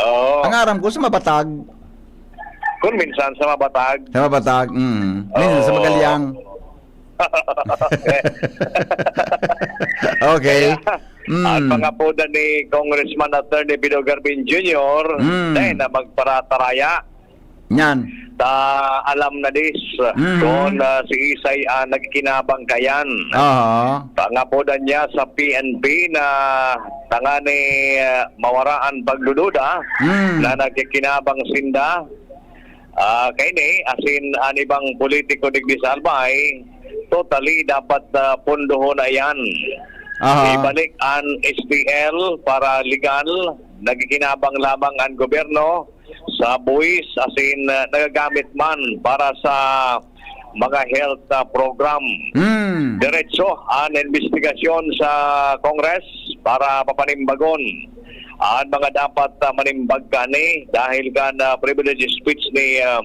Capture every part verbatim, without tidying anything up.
Oo. Ang aram ko sa Mabatag. Kung minsan sa Mabatag. Sa Mabatag, mm. Minsan sa Oo. Magalyang. Okay. Kaya, Mm. ang mga poda ni Congressman Attorney Pido Garbin Junior, Mm. dahil na magparataraya. Yan. Ta alam na dis, Mhm. kung, ah, si Isay, ah, nagkinabang kayan. Aha. Pangapodan niya sa P N P na tangani, ah, mawara an pagdududa Mm. na nagkikinabang sinda. Ah, kaini, asin an ibang politiko digdi sa Albay, totally dapat, ah, pundohon na iyan. Aha. Ibalik an S T L para legal, nagkikinabang lamang an gobyerno sa buwis, asin, ah, nagagamit man para sa mga health, ah, program. Hmm. Diretso an imbestigasyon sa Congress para papanimbagon an mga dapat, ah, manimbag kani dahil kan, ah, privilege speech ni, ah,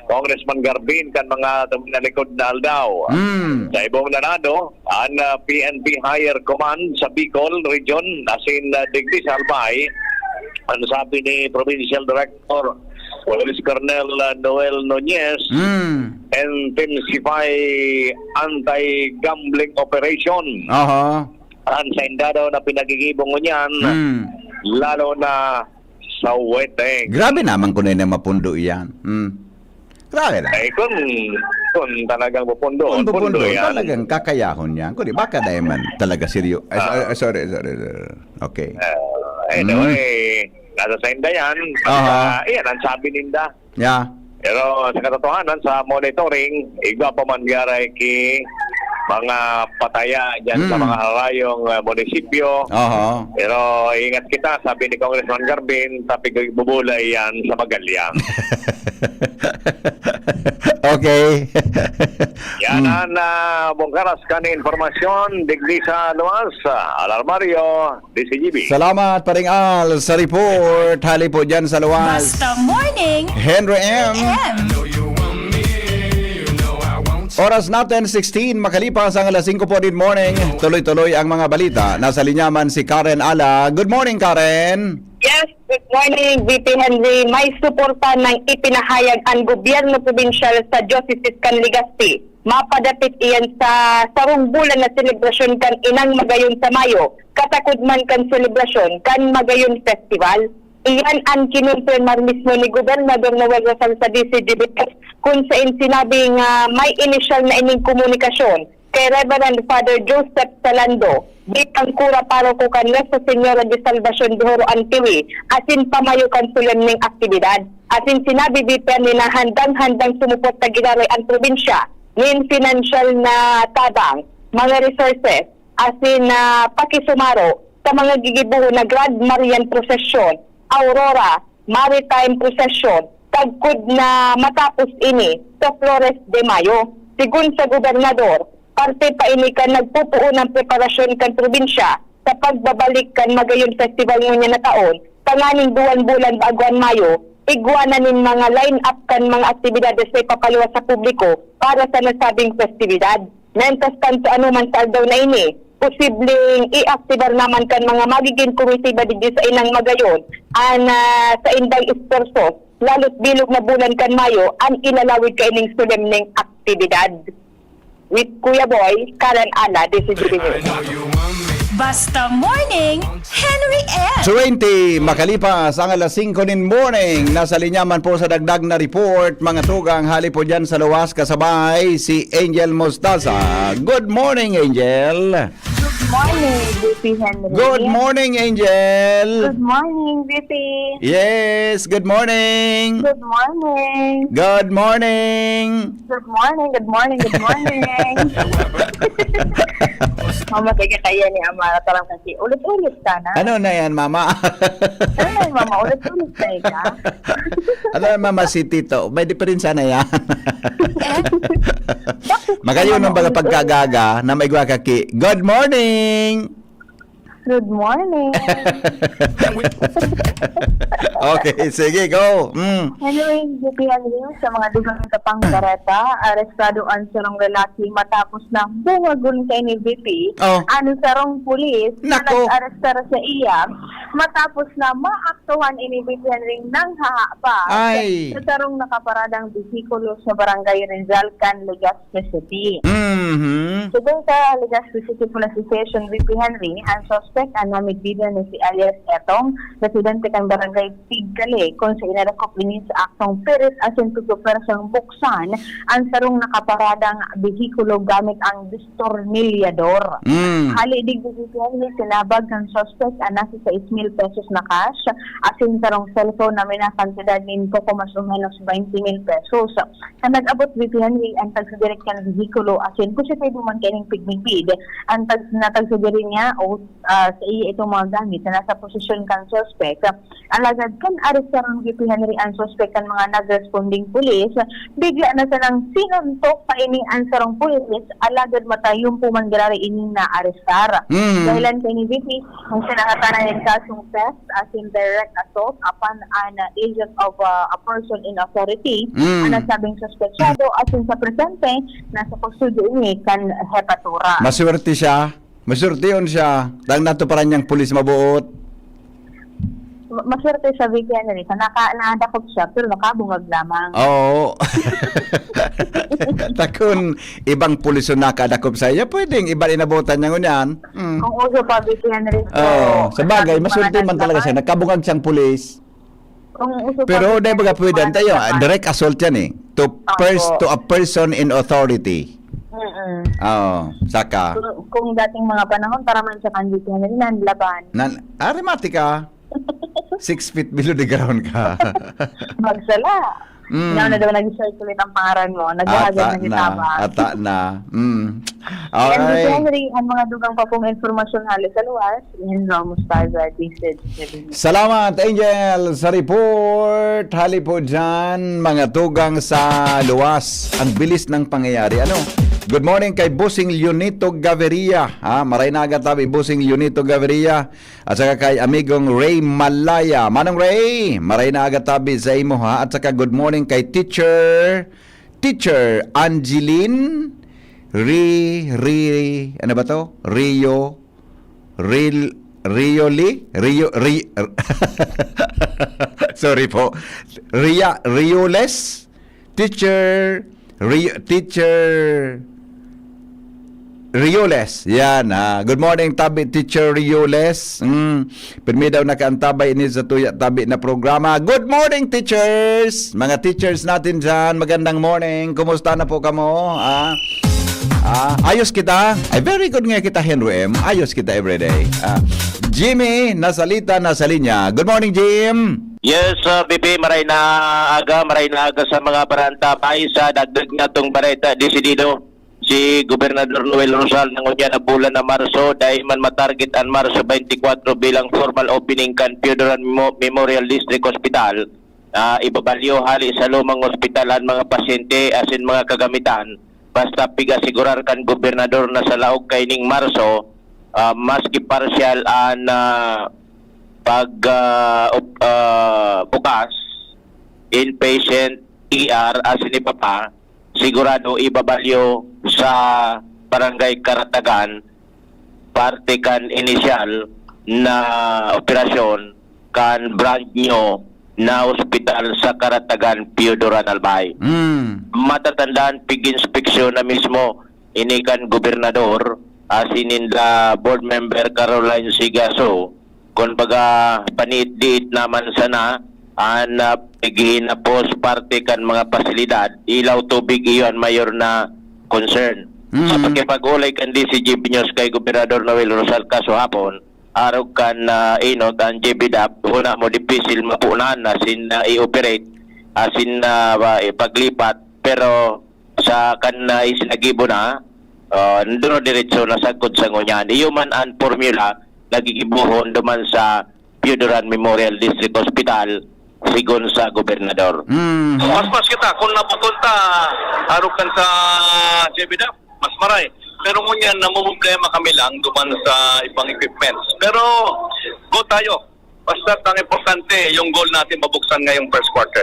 Congressman Garbin kan mga tuminalikod na aldaw. Hmm. Sa ibong nanado, an, ah, P N P Higher Command sa Bicol Region, asin, ah, digdi sa Albay, an sabi ni Provincial Director Police Colonel, ah, Noel Nunez, Hmm. intensify anti-gambling operation. Aha. An sainda daw na pinaggigibo ngunyan, Hmm. lalo na sa weteng. Grabe naman kung na mapundo iyan. Hmm. Grabe na. Ay, kung, kung talagang pupundo, Kung pupundo, pundo yan. talagang kakayahon yan. Kundi baka dahil man talaga seryo. Ay, Ah. ay, sorry, sorry, sorry. Okay. Ah, anyway, nasa sainda yan. Aha. Basta, iyan ang sabi ninda. Yeah. Pero sa katotohanan, sa monitoring, igwa pa man garay ki mga pataya dyan sa Hmm. mga harayong, ah, munisipyo. Aha. Pero ingat kita, sabi ni Congressman Garbin, tapi bubulay yan sa Magalyang. Okay. Yan Hmm. ang, ah, bungkaras kan impormasyon digdi sa luwas. Ah, Alarmario, D C G B. Salamat, Paring Al, sa report. Hali po dyan sa luwas. Basta Morning, Henry M. M. Oras natin, sixteen, makalipas ang alas singko po, good morning. Tuloy-tuloy ang mga balita. Nasa linya man si Karen Ala. Good morning, Karen. Yes, good morning, V P Henry. May suporta nang ipinahayag ang gobyerno probinsyal sa Diocese kan Legazpi. Mapadapit iyan sa sarong bulan na selebrasyon kan Inang Magayon sa Mayo, katakod man kan selebrasyon kan Magayon Festival. Iyan an kinumpirmar mismo ni Gobernador Noel Rosal sa D C G B S, kun sain sinabi nga may inisyal na ining komunikasyon kay Reverend Father Joseph Salando, bilang kura paroko kan Nuestra Señora de Salvacion de Joro Antiwi, asin pamayo kan solemneng aktibidad. Asin sinabi, V P Henry, na handang-handang sumuporta giraray ang probinsya nin pinansyal na tabang, mga resources, asin na pakisumaro sa mga gigibohon na Grand Marian Procession, Aurora, Maritime Procession, sagkod na matapos ini sa Flores de Mayo. Sigon sa gobernador, parte pa ini kan nagpupuon ang preparasyon kan probinsya sa pagbabalik kan Magayon Festival ngunyan na taon, tanganing duwan bulan bago an Mayo, igwa na nin mga line-up kan mga aktibidades na ipapaluwas sa publiko para sa nasabing festibidad. Mientras tanto, anoman sa aldaw na ini, posibleng iaktibar naman kan mga magiging komitiba digdi sa Inang Magayon an, ah, saindang esforso, lalo't bilog na bulan kan Mayo an ilalawig kaining solemneng aktibidad. With Kuya Boy, Karen Ala, D C G B News. Basta Morning, Henry M. Twenty, makalipas ang alas singko nin morning. Nasa linya man po sa dagdag na report, mga tugang, hali po dyan sa luwas, kasabay si Angel Mostaza. Good morning, Angel. Good morning, V P Henry. Good morning, Angel. Good morning, V P. Yes, good morning. Good morning. Good morning. Good morning, good morning, good morning. Mama, kaya kaya ni Amara, tarang kasi ulit-ulit sana. Ano na yan, mama? Ano na yan, mama? Ulit-ulit na ika. Ano na, mama, si Tito? May diferensya na yan. Magayon ng baga pagkagaga na may gwa ka ki, "Good morning!" Good morning. Okay, sige, go. Mm. Anyway, V P Henry, sa mga dugang sa pangkareta, arestado ang sarong lalaki matapos na bungagon kaini, V P. Oh. Ang sarong pulis na Nako. nag-arestar sa iya matapos na maaktuhan ini, V P Henry, nang haha pa Ay. sa sarong nakaparadang behikulo sa Barangay Rizal kan Legazpi City. Mhm. Sugon sa Legazpi City Police Station, V P Henry, ang suspect ang namidbidan na si alias Etong, residente kan Barangay Pigkali, kung sa inadakop ini sa aktong pirit asin pigpupuwersang buksan ang sarong nakaparadang behikulo gamit ang distornilyador. Mm. Hali digdi, V P Henry, sinabag kan suspect ang nasa sais mil pesos na cash asin sarong cellphone na may nakantidad nin poko mas o menos baynte mil pesos. Kan nag-abot, V P Henry, ang tagsadiri kan behikulo asin positibo man kaining pigmigpid ang tag-, na tagsadiri niya o, ah, sa iya itong mga gamit na nasa posesyon kan suspek. Alagad kan arestaron, V P Henry, ang suspek kan mga nagresponding pulis, bigla na sanang sinuntok pa ini ang sarong pulis, alagad matayumpo man giraray ining naarestar. Mm. Dahilan kaini, V P, ang sinangatanan nin kasong theft asin direct assault upon an agent of, ah, a person in authority, Mm. ang nasabing suspetsado asin sa presente, nasa kustodiya ini kan hepatura. Maswerte siya. Maswertehon siya. Tang natuparan niyang pulis mabuot. Ma-, maswerte siya, V P Henry, sa naka-, nadakop siya, pero nakabungag lamang. Oo. Takon, ibang pulis ang nakadakop sa iya, pwedeng iba inabutan niya ngunyan. Mm. Kung uso pa, V P Henry, Oo, so, sa bagay, maraming mga maswerte man talaga siya. nagkakasakit. Nakabungag siyang pulis. Kung uso pa, Pero V P dahil baga Henry, pwede, mga tayo, ah, nagkakasakit. direct assault yan eh. To Opo. pers-, to a person in authority. Mm-mm. Oo, saka. Kung, kung dating mga panahon, para man sa kan V P Henry, nanlaban. Nan-, ah, rematika. Six feet below the ground ka. Magsala. Mm. Now na daw nag-circulate ang pangaran mo. Naghahagad Ata na na, kitabang. ata na. Mm. Yan, V P Alright. Henry, ang mga dugang pa pong impormasyon hali sa luwas, yan, Ramos Targa, D Z seven. Salamat, Angel, sa report. Hali po dyan, mga tugang sa luwas. Ang bilis ng pangyayari. Ano? Good morning kay Bossing Leonito Gaviria. Ha? Maray na aga tabi, Bossing Leonito Gaviria. At saka kay amigong Ray Malaya. Manong Ray, maray na aga tabi sa imo, ha? At saka good morning kay Teacher, Teacher Angeline Ri, Ri, ano ba to? Rio, Ril, Rioli? Rio, Ri, Sorry po. Ria, Rioles? Teacher Rio, Teacher Rioles. Yan, ha. Good morning, tabi, Teacher Rioles. Mm. Pirmi daw nakaantabay ini sa tuya tabi na programa. Good morning, teachers! Mga teachers natin dyan, magandang morning. Kumusta na po kamo? Ah, ah, ayos kita? Ay, very good nga kita, Henry M. Ayos kita everyday. Ah, Jimmy, nasalita na sa linya. Good morning, Jim! Yes, ah, P P, maray na aga, maray na aga sa mga barantabay. Sa dagdag na tong bareta, desidido si Gobernador Noel Rosal na ngunyan na bulan na Marso, dai man matarget an Marso twenty-four bilang formal opening kan Pio Duran Memo-, Memorial District Hospital. Ah, ibabalyo hali sa lumang ospital an mga pasyente asin mga kagamitan. Basta pig-asigurar kan gobernador na sa laog kaining Marso, ah, maski parsyal an, ah, pag, ah, op-, ah, bukas, inpatient, E R, asin iba pa, sigurado ibabalyo sa Barangay Karatagan, parte kan inisyal na operasyon kan brand new na ospital sa Karatagan, Pio Duran, Albay. Mm. Matatandaan, pig-inspeksyon na mismo ini kan gobernador, asin ninda board member Caroline Sigaso, kun baga, paniit-diit naman sana an, ah, paghihinapos parte kan mga pasilidad, ilaw, tubig, iyo an mayor na concern. Mm. Sa pakipag-olay kan D C G B News kay Gobernador Noel Rosal kasuhapon, arog kan, ah, enot an J B DAP, huna mo dipisil mapunan asin, ah, i-operate, asin, ah, ba, ipaglipat, pero sa kan, ah, isinagibo na, ah, duro diretso na sagkod sa ngunyan. Iyo man an formula na gigibohon duman sa Pio Duran Memorial District Hospital, sigon sa gobernador. Mm. Mas mas kita, kung napupunta, arog kan sa J B DAP, mas maray. Pero ngunyan, namumroblema kami lang duman sa ibang equipments. Pero, go tayo. Basta ang importante, yung goal natin mabuksan ngayong first quarter.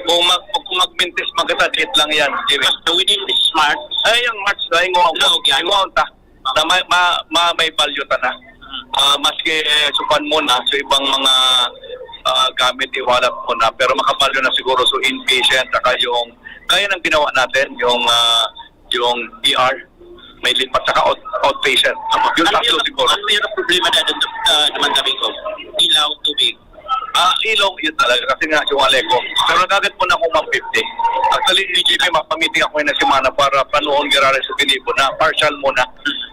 Kung, mag, kung magmintis man kita, date lang yan, Jimmy. Basta within this March. Ay, yung March na, yung ta. Na may, ma, ma, may value ta na. Ah, maski, eh, sukan muna sa ibang mga, ah, gamit, iwalat muna. Pero makavalue na siguro sa inpatient, saka yung, kaya nang ginawa natin, yung, ah, yung E R, may lipat, saka out, outpatient. Yung tatlo siguro. Ano yung problema na doon, ah, naman kami ko? Ilaw, tubig. Ah, ilong, yun talaga. Kasi nga, yung aleko. Pero nagagad po na akong one fifty. Actually, J P, mapamiting ako yung semana para panuon giraray sa Binibo na partial muna.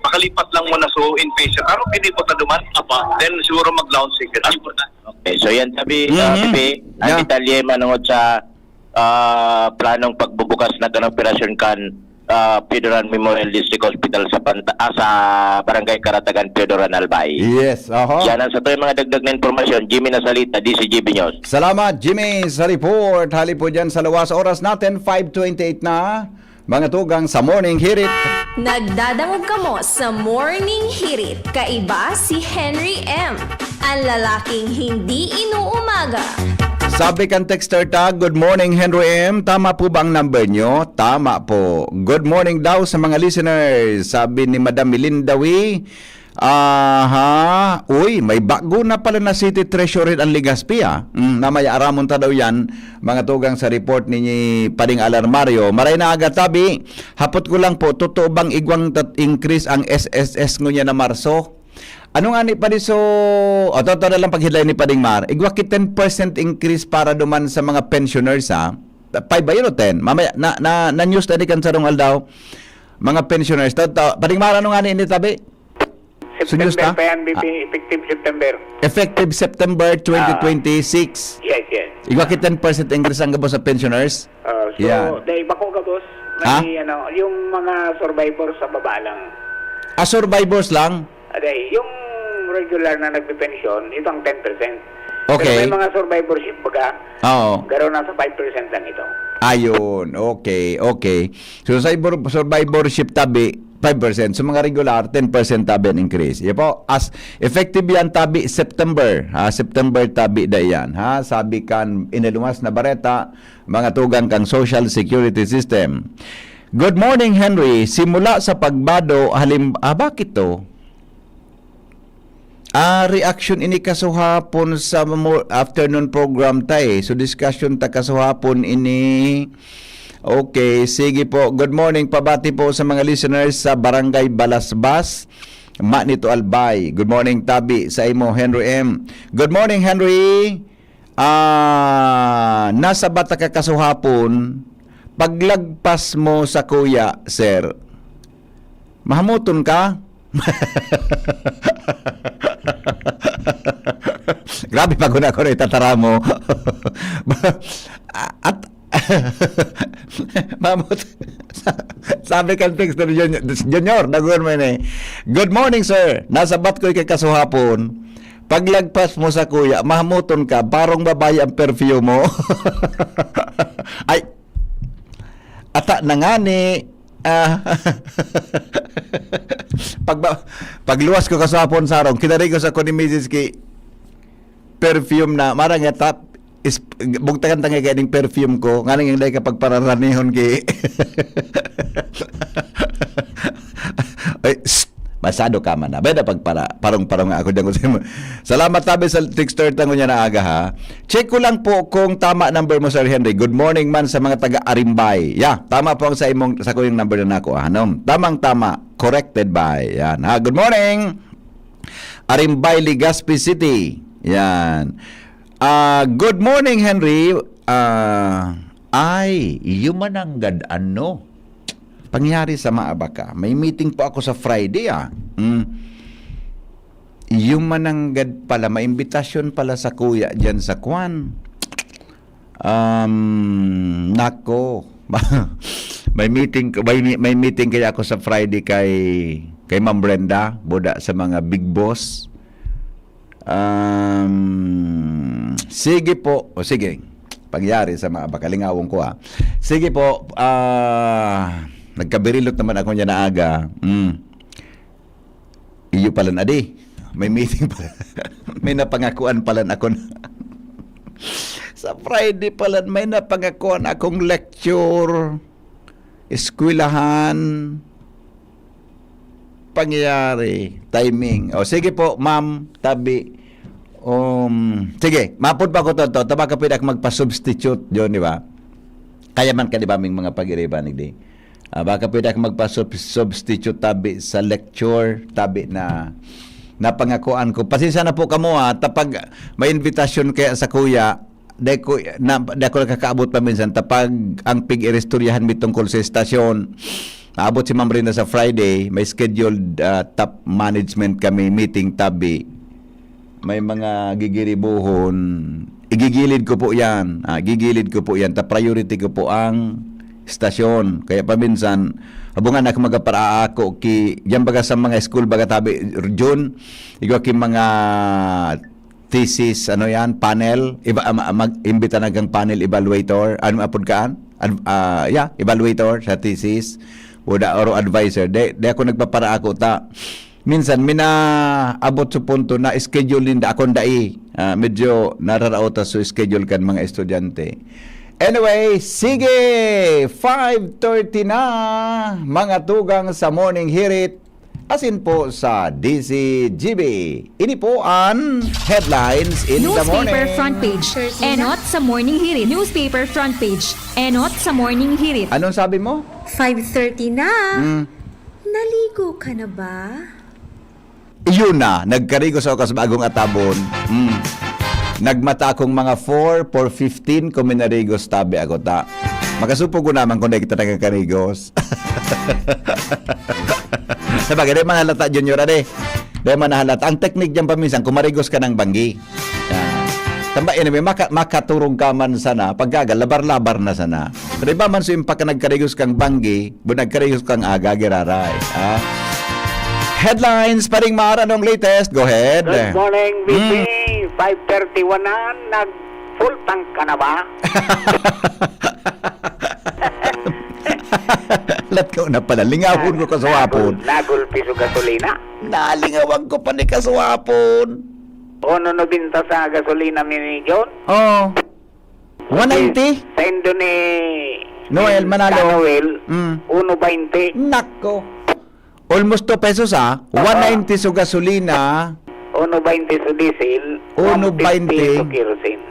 Makalipat lang muna sa inpatient. Pero Binibo ta duman. Apa. Then siguro mag-lounge ticket. Ano po na? Okay, so yan tabi, ah, Mhm. Pipi, ang Yeah. detalye manungod sa, ah, planong pagbubukas na kan operasyon kan, ah, Pioduran Memorial District Hospital sa Panta-, ah, sa Barangay Karatagan, Pioduran, Albay. Yes, oho. Yan ang sa tuwing mga dagdag na impormasyon. Jimmy Nasalita, D C G B News. Salamat, Jimmy, sa report. Hali po dyan sa luwas. Oras natin, five twenty-eight na. Mga tugang sa Morning Hirit. Nagdadangog kamo sa Morning Hirit. Kaiba si Henry M, ang lalaking hindi inuumaga. Sabi kan texter ta, "Good morning, Henry M. Tama po ba ang number nyo?" Tama po. "Good morning daw sa mga listeners," sabi ni Madam Melinda Wee. Aha. Uy, may bago na pala na City Treasurer ang Legazpi, ah. Mm, mamaya aramon ta daw yan, mga tugang sa report ni Pading Alarmario. Maray na aga, tabi. Hapot ko lang po, totoo bang igwang tat-, increase ang S S S ngunyan na Marso? Ano nga ni Padi, so, o, totoo na lang paghilayan ni Pading Mar. Igwa ki ten percent increase para duman sa mga pensioners, ha? Five ba yun o ten? Mamaya, na, na, na-news na ni kan sarong aldaw, mga pensioners. Ta-, ta-, Pading Mar, ano nga ni ini, tabi? Sunyos September ta? pa yan, B P, Ah. effective September. Effective September twenty twenty-six. Ah. Yes, yes. Igwa ki ten percent increase ang gabos sa pensioners? Ah, so, Yan. dahil bako gabos, Ha? may ano, yung mga survivors sa baba lang. Ah, survivors lang? Aday, yung regular na nagpipensyon, ito ang ten percent. Okay. Pero may mga survivorship baga, Oo. garo nasa five percent lang ito. Ayun, okay, okay. So, sa ibor-, survivorship tabi, five percent. So, mga regular, ten percent tabi ang increase. Yan po, as effective yan tabi, September. Ha, September tabi da yan. Ha, sabi kan inaluwas na bareta, mga tugang kang Social Security System. Good morning, Henry. Simula sa pagbado, halim-, ah, bakit to? Ah, reaction ini kasuhapon sa mo-, afternoon program ta eh. So, discussion ta kasuhapon ini. Okay, sige po. Good morning, pabati po sa mga listeners sa Barangay Balasbas, Manito, Albay. Good morning, tabi sa imo, Henry M. Good morning, Henry. Ah, nasa bata ka kasuhapon, paglagpas mo sa kuya, sir, mahamuton ka? Grabe, pag una ko na itatara mo. At, mamut-, sabi kan texter Junior, Junior, dagon mo ini. Good morning, sir. Nasa bat ko kay kasuhapon. Paglagpas mo sa kuya, mahamuton ka, parang babae ang perfume mo. Ay, ata na nga ni, ah, pagba-, pagluwas ko kasapon sarong, kinarigos ako ni Misis ki perfume na, marang nga tap, is, bugtakan ta nga ganing perfume ko, nga nang dai ka pagpararanihon ki. Ay, shh! Masado ka man na. Beda pagpara-, parong-parong nga ako dyan ko sa imo. Salamat tabi sa texter tango niya na aga, ha. Check ko lang po kung tama number mo, Sir Henry. Good morning man sa mga taga Arimbay. Yeah, tama po ang sa imong, sa ko yung number na nako, ano? Tamang-tama. Corrected by. Yan, ha. Good morning. Arimbay, Legazpi City. Yan. Ah, good morning, Henry. Ah, ay, yumananggad ano? Pangyari sa maabaka. May meeting po ako sa Friday, ah. Mm. Yumananggad pala, may imbitasyon pala sa kuya dyan sa kwan. Um, nako. May meeting ko, may, may meeting kaya ako sa Friday kay, kay Ma'am Brenda, buda sa mga big boss. Um, sige po. O sige. Pangyari sa mga bakalingawon ko, ah. Sige po. Ah, nagkabirilot naman ako niya na aga. Mm. Iyo pala na di. May meeting pa. May napangakuan pala ako na. Sa Friday pala, may napangakuan akong lecture, eskwelahan, pangyayari, timing. O, sige po, ma'am, tabi. Um, sige, mapod pa ko to, to. Taba ka pwede ako magpa-substitute, yun, di ba? Kaya man ka, di ba, may mga pag-iriban, di? Ah, baka pwede ako magpa-sub-, substitute tabi sa lecture, tabi na napangakuan ko. Pasensya na po kamo, ah, tapag may invitation kaya sa kuya, di ko, na, di ako nakakaabot pa minsan, tapag ang pig-iristoryahan mi tungkol sa estasyon. Aabot si Ma'am Rina sa Friday, may scheduled, ah, top management kami meeting tabi. May mga gigiribuhon, igigilid ko po yan. Ah, gigilid ko po yan. Ta priority ko po ang estasyon. Kaya paminsan, abungan ako magaparaako ki, yan baga sa mga school, baga tabi, June, igwa ki mga thesis, ano yan, panel, iba, ah, ma- mag-imbita na kang panel evaluator, ano apod kaan? Ad, ah, yeah, evaluator sa thesis, o da, or advisor. De, de ako nagpaparaako ta. Minsan, minaabot sa punto na schedule ninda akong dai. Ah, medyo nararaot sa schedule kan mga estudyante. Anyway, sige, five thirty na, mga tugang sa Morning Hirit, asin po sa D C G B. Ini po an headlines in the Newspaper morning. Front page. Enot sa Morning Hirit. Newspaper front page. Enot sa Morning Hirit. Anong sabi mo? Five thirty na. Mm. Naligo ka na ba? Yun na, nagkarigos ako sa bagong atabon. Mm. Nagmata akong mga four, four fifteen, kung minarigos, tabi ako ta. Makasupog ko naman kung dahil kita nagkakarigos. Sabagay, dahil mahalata, Junior, ade. Dahil mahalata. Ang teknik dyan paminsan, kung marigos ka ng banggi. Yan. Tamba, anyway, maka, makaturog ka man sana, pagkaga, labar-labar na sana. Pero iba man so yung pagka nagkarigos kang banggi, bu nagkarigos kang aga, giraray. Ha? Headlines, Paring Mar, anong latest? Go ahead. Good morning, Mm. B P. five thirty-one na, nag-full tank ka na ba? Lat ko na pala. Lingawon ko kaswapon. Nagul-, nagulpi so gasolina. Nalingawan ko pa ni kaswapon. Uno nobenta sa gasolina mi ni John. Oh. One ninety? Sa indo ni Noel Manalo. Sa Noel, Mm. uno baynte. Nako. Almost two pesos, ah. Oo. One ninety so gasolina. Uno baynte so diesel. Uno baynte. One fifty so kerosene.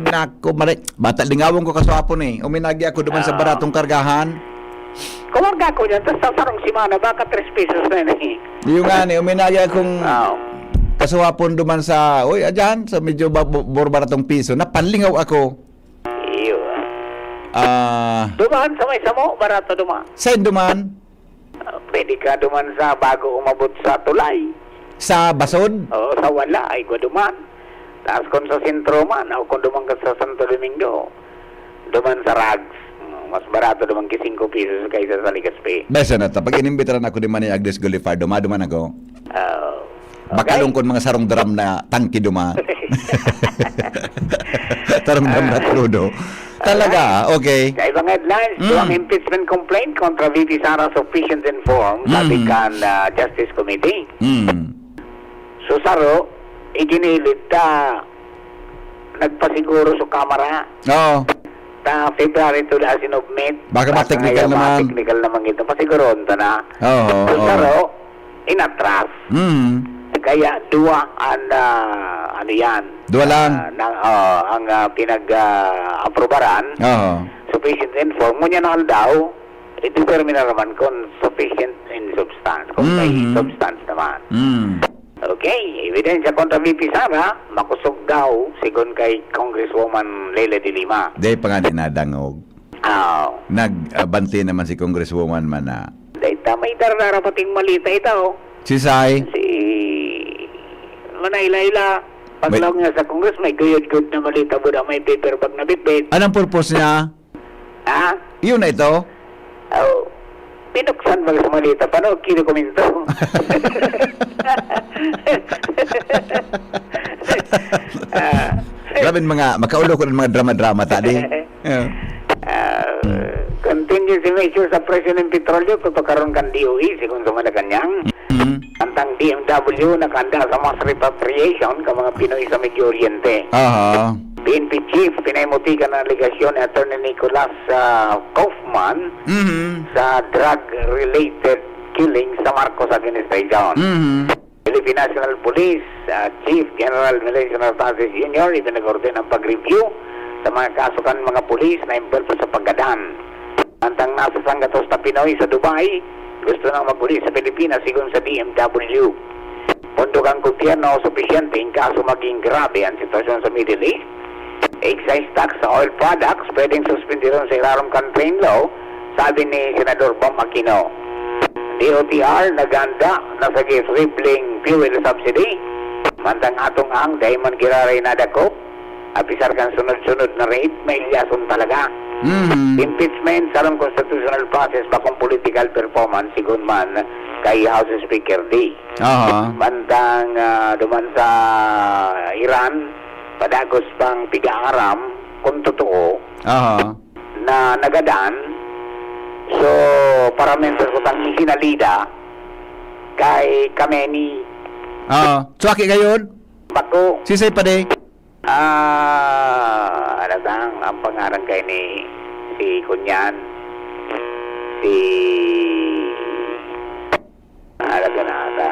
Nako, mare. Bata, lingawon ko kaswapon eh. Uminagi ako duman sa Ah. baratong kargahan. Kumarga ko dyan, tapos sa sarong simana, baka tres pesos na yun eh. Yung nga ni, uminagi akong Ah. kaswapon duman sa, uy, adyan, sa medyo ba- bu- bur- baratong piso. Napalingaw ako. Iyo. Ah, Dumaan sa may samo, barato dumaan. saan duman? Ah, pwede ka duman sa bago umabot sa tulay. Sa Basod? O sa wala, ay gwa duman. Tapos kung sa sentro man, o kung duman ka sa Santo Domingo, duman sa Rags. Mm, mas barato duman ki singko pesos kaysa sa Legazpi. Besa na ta. Pag inimbitaran ako ni Manny Agnes Golifardo, maduman ako. Ah, Bakalong kun mga sarong drum na tangke duman. Sarong drum na krudo. Talaga, ah, okay. Sa ibang headlines, Mm. duwang impeachment complaint kontra V P Sara sufficient in form, sabi Mm. kan ah, Justice Committee. Hmm. So saro, iginilit ta, nagpasiguro sa Kamara, Oo. ta February to da sinubmit. Baka ma-technical naman. Technical naman ito. Pasiguroon ta na. Oo, So oo. saro, inatras. Hmm. Kaya duwa ang, ah, ano yan? Duwa lang. Ah, na, oh, ang ah, pinag-aprobaran, Oo. sufficient in form. Ngunyan na aldaw, ito termina naman kung sufficient in substance. Kung may Mhm. substance naman. Hmm. Okay, ebidensya kontra V P Sara, makusog daw, sigon kay Congresswoman Leila de Lima. Di pa nga ni nadangog. Ah, Nag-abante naman si Congresswoman man na. Dahil ta may dararapating malita ito. Si Sai, Si Manay Laila, paglaw niya sa Congress, may guyod-guyod na malita buda, may paper bag na bitbit. Anong purpose niya? Ha? Yun na ito? Oh, pinuksan ba sa malita? Paano kinukomento? Ah, Grabe mga, makaulo ko ng mga drama-drama tadi. Yeah. Ah, contingency measure sa presyo ng petrolyo, papakaroon kan D O E, sigon sa Malacanang. Mhm. Ang Ang D M W nakahanda sa mass repatriation kan mga Pinoy sa Medio Oriente. Aha. P N P Chief, pinahimutikan ang alegasyon ni Attorney Nicholas, ah, Kaufman Mhm. sa drug-related killing sa Marcos administration. Mhm. Philippine National Police, ah, Chief General Melesio Nartases Junior ipinag-order ang pag-review sa mga kaso kan mga pulis na involved sa paggadan. Mantang nasa sanggatos na Pinoy sa Dubai, gusto nang mag-uli sa Pilipinas, sigon sa D M W. Pondo kan gobyerno, supisyente in kaso maging grabe ang sitwasyon sa Middle East. Excise tax sa oil products, pwedeng suspendidon sa ilarom kan train law, sabi ni Senador Bam Aquino. D O T R naghanda na sa gisribling fuel subsidy. Mantang atong ang dai man giraray nadakop, apisar kan sunod-sunod na raid, mailyason talaga. Mhm. Impeachment, sarong constitutional process, bakong political performance, sigon man kay House Speaker D. Aha. Mantang, ah, duman sa Iran, padagos pang pig-aaram kung totoo Aha. na nagadan. So, paramentos ko tang isinalida kay Khamenei. Ah, so aki gayod? Bako. Sisay pa di? Ah, ano tang, ang pangaran kay ni si Kunyan? Si, ah, ano ka na, ano,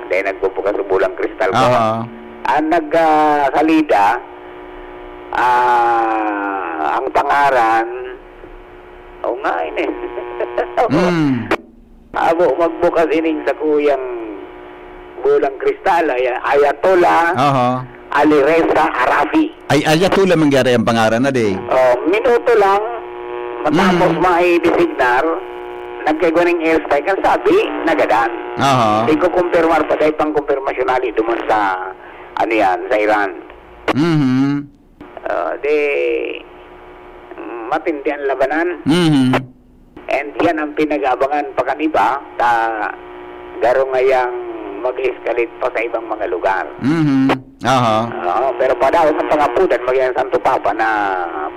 dahil nagbubukas sa bulang kristal ko. Aha. Ang nag, ah, salida, ah, ang pangaran, o nga, ini. Mm. Abo, magbukas ining sakuyang bulang kristal, ay Ayatollah Aha. Ali Reza Arafi. Ay, Ayatollah mangyari ang pangaran na di. Oh, minuto lang, matapos Mm. maidesignar, nagkaigwa ning airstrike, ang sabi, nagadan. Aha. Ikukumpirmar pa, dahil pang kumpirmasyonali duman sa, ano yan, sa Iran. Mhm. Ah, di, mm, matindi ang labanan. Mhm. And yan ang pinag-aabangan pa kan iba, ta garo ngayang mag-escalate pa sa ibang mga lugar. Mhm. Aha. Oo, pero padaot ang pangapudan, maging ang Santo Papa na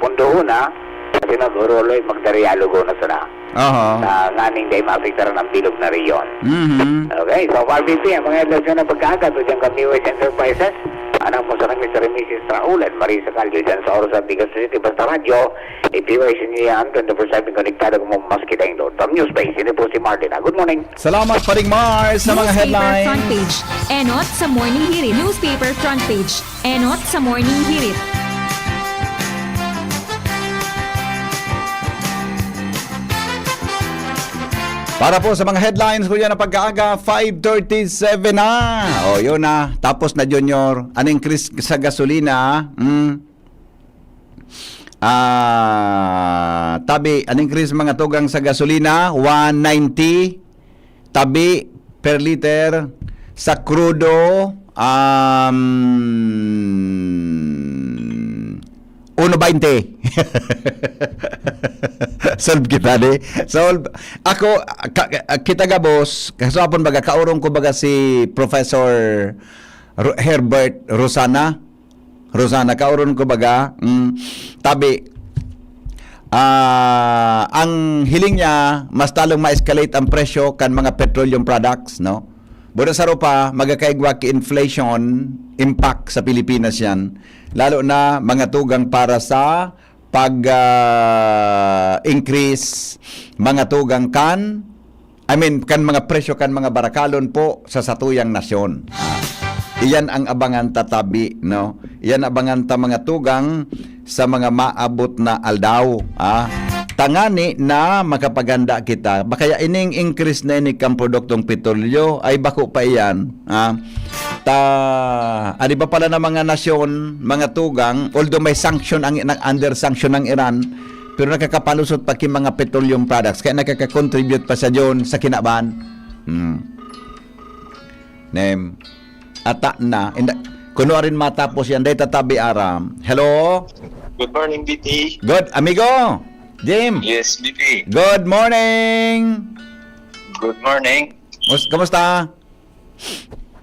pundohon na, kasi mag-uruloy, magdarialogo na sila. Aha. Na nganing dai maapektaran ang bilog na rehiyon. Mhm. Okay, so far B P, ang mga headlines na pagkaaga, to dyan kami, West Enterprises, anak mo sa kami, Sir Missus Raul and Marisa Caldo, dyan sa Oros at Bigas City, basta radyo, i-P Y C niyo yan, twenty-four seven konektado kamo maski daing doon. From Newspace, ini po si Martin. Ah, good morning. Salamat, Paring Mars, sa mga Newspaper headlines. Front page. Enot sa Morning Hirit. Newspaper front page. Enot sa Morning Hirit. Para po sa mga headlines, kuya, na pagkaaga, five thirty-seven na. O, yun na. Tapos na, Junior. An increase sa gasolina, hmm? Ah, tabi, an increase mga tugang sa gasolina, one ninety, tabi per liter, sa krudo, um, uno baynte. Solve kita, di? Solve. Ako, ka-, kita gabos, kasapon baga, kaurong ko baga si Professor Ro-, Herbert Rosana. Rosana, kaoron ko baga, mm, tabi, ah, ang hiling niya, mas talong ma-escalate ang presyo kan mga petroleum products, no? Buda sa rupa, magakaigwa ki inflation impact sa Pilipinas yan. Lalo na mga tugang para sa pag, ah, increase, mga tugang kan I mean, kan mga presyo kan mga barakalon po sa satuyang nasyon. Ah, iyan ang abangan ta tabi, no? Iyan abangan ta mga tugang sa mga maabot na aldaw, ah. Tangani na makapaganda kita. Bakaya ining increase na ini kan produktong petrolyo, ay bako pa iyan, ah. Ta, ah, di ba pala na mga nasyon, mga tugang, although may sanction ang, na, under sanction ang Iran, pero nakakapalusot pa ki mga petroleum products, kaya nakaka-contribute pa sa diyon sa kinaban. Hmm. Nem. Ata na. Inda, kuno arin matapos yan, dahil tatabi aram. Hello? Good morning, B T. Good, amigo. Jim. Yes, B T. Good morning. Good morning. Mus-, kamusta?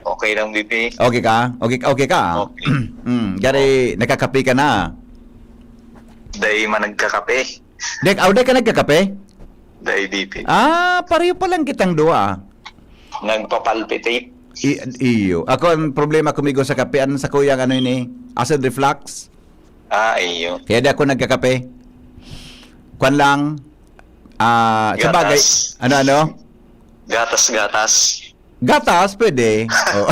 Okay lang, B P. Okay ka? Okay, okay ka? Okay. Mm, gari, nakakape ka na? Dai man nagkakape. Dek, aw, dai ka nagkakape? Dai, B P. Ah, pareho pa lang kitang duwa. Nagpapalpitate. I-, iyo. Ako, ang problema ko, migo, sa kape, ang sakuyang ano ini, acid reflux. Ah, iyo. Kaya di ako nagkakape. Kwan lang, ah, sa bagay, Gatas. Ano, ano? Gatas-gatas. Gatas, pwede. Oh.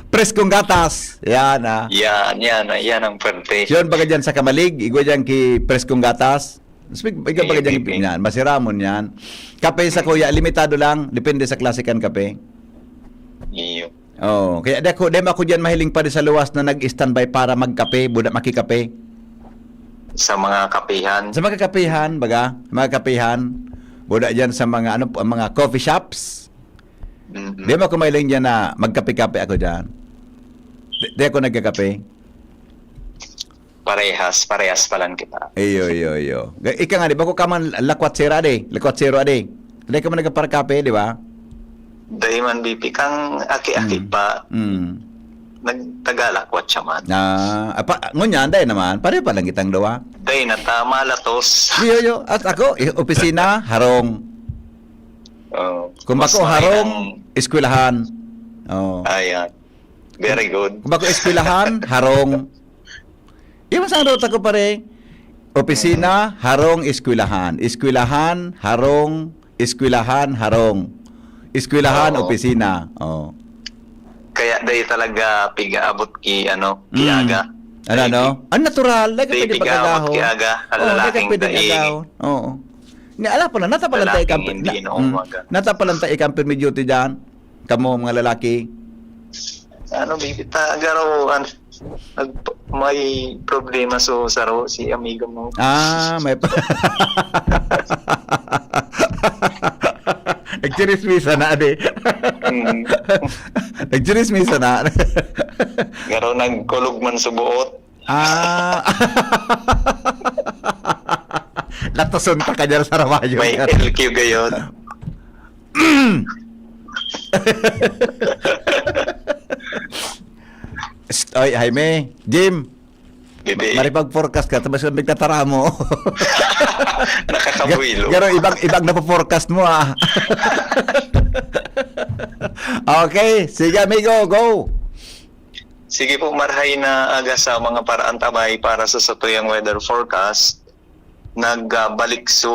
Preskong gatas. Yan, ah. Yan, yan, yan ang pwerte. Yun, baga dyan sa kamalig, igwa dyan ki preskong gatas. Speak, ikaw baga Iyo, dyan, bibi. Yan, masiramon yan. Kape sa kuya, limitado lang, depende sa klase kan kape. Iyo. Oh, kaya di ako, di ako dyan mahiling pa rin sa luwas na nag-standby para magkape, buda makikape. Sa mga kapihan. Sa mga kapihan, baga, mga kapihan, buda dyan sa mga, ano, mga coffee shops. Mm-mm. Di mo ako mahiling dyan na magkape-kape ako dyan. Di, di ako nagkakape. Parehas, parehas pa lang kita. Iyo, iyo, iyo. Ga- Ika nga, di ba ko ka man lakwat sira, di? Lakwat sira, di? Di ka man nagkaparkape, di ba? Dahil man, B P, kang aki-aki Mm. pa, Mm. nagtagalakwat siya man. Ah, apa, ngunyan, dahil naman, pare pa lang kitang dawa. Dahil na tama, latos. Iyo, iyo. At ako, i- opisina, harong. Oh, Kung mas bako maray harong, ng- eskwelahan. Oh. Ayan. Very good. Kung bako eskwelahan, harong. Iwan sa daw tako, pare. Opisina, harong, eskwelahan. Eskwelahan, harong, eskwelahan, harong. Eskwelahan, Oo. Opisina. Oh. Kaya dahil talaga pigaabot ki, ano, ki Mm. aga. Ano, ano? Ang natural, like Dahil pwede pigaabot pagkagaho. ki aga, ang Oh, like lalaking pwede daing. Pagkagaho. Oo. Ni ala pa na, natapalan tayo Lalaking ikampi. hindi Na, inuumaga. mm, natapalan tayo ikampi medyo ti dyan. Kamo, mga lalaki. Ano, B P, ta, garo, an, nag, may problema so saro si amigo mo. Ah, may pa. Nagchirismisa na, ade. Mm. Nagchirismisa na. Garo nagkulog man sa buot. Ah. Latason ta ka dyan sa rawayo. May L Q gayon. Psst, oy, Jaime, Jim, Bibi. Maripag-forecast ka, tapos ang nagtataramo. Nakakabuilo. Pero ibang, ibang napo-forecast mo, ah. Okay, sige, amigo, go. Sige po, marhay na aga sa mga paraantabay para sa satuyang weather forecast. Nagbalik so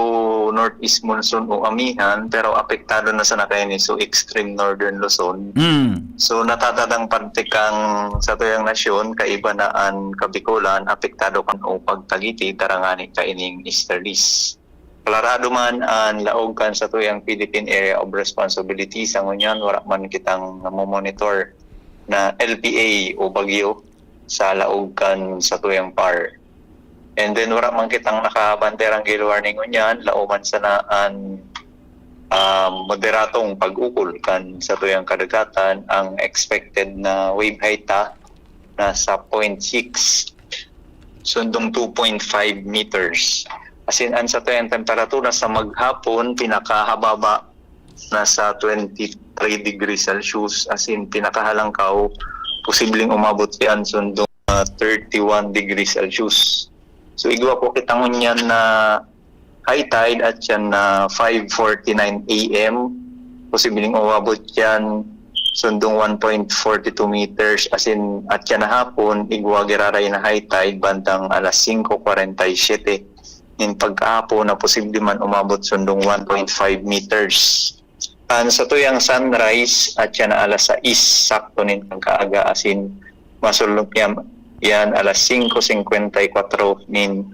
northeast monsoon o amihan, pero apektado na sana kaini so extreme northern Luzon. Mm. So, natatadang parte kang satuyang nasyon, kaiba na an Kabikolan, apektado kan o pagtagiti, tarangani kaining easterlies. Klarado man an laog kan satuyang Philippine Area of Responsibility, sa ngunyan, wala man kitang namomonitor na L P A o bagyo sa laog kan satuyang par. And then, wala man kitang nakabanderang gale warning ngunyan, laoman sana an, ah, moderatong pag-ukol kan satuyang kadagatan. Ang expected na wave height ta nasa point six sundong two point five meters. As in, ang satuyang temperatura sa maghapon, pinakahababa nasa twenty-three degrees Celsius. As in, pinakahalangkaw, posibleng umabot yan sundong, ah, thirty-one degrees Celsius. So, igwa po kita ngunyan na high tide at yan na five forty-nine A M. Posibleng umabot yan sundong one point forty-two meters. As in, at yan na hapon, igwa giraray na high tide bandang alas singko kwarenta y siyete. Nin pagkahapon na posible man umabot sundong one point five meters. An satuyang sunrise at yan na alas sais sakto nin pagkaaga, asin masulong yan, yan alas singko singkwenta y kwatro nin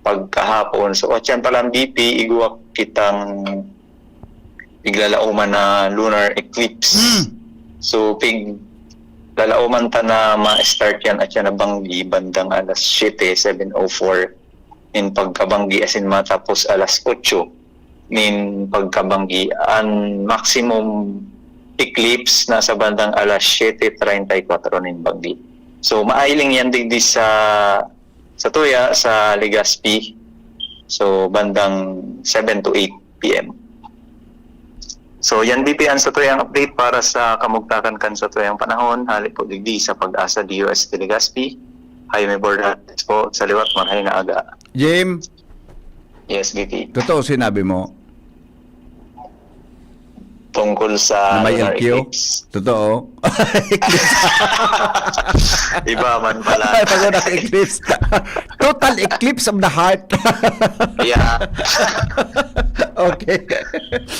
pagkahapon. So, at yan palang B P, igwa kitang piglalaoman na lunar eclipse. Mm. So, pig lalaoman ta na ma-start yan at yan na banggi bandang alas siyete, seven oh four nin pagkabanggi, asin matapos alas otso nin pagkabanggi. An maximum eclipse nasa bandang alas siyete treinta y kwatro nin banggi. So, maailing yan digdi sa, sa tuya, sa Legazpi. So, bandang seven to eight P M. So, yan, B P, an satuyang update para sa kamugtakan kan satuyang panahon. Hali po digdi sa Pag-asa D O S T Legazpi. Jaime Bordates po, sa liwat, marhay na aga. Jim, Yes, B P. totoo sinabi mo. tungkol sa Na may lunar L Q? Eclipse. Totoo. Iba man pala. Ay, pag lunar eclipse. Total eclipse of the heart. Yeah. Okay.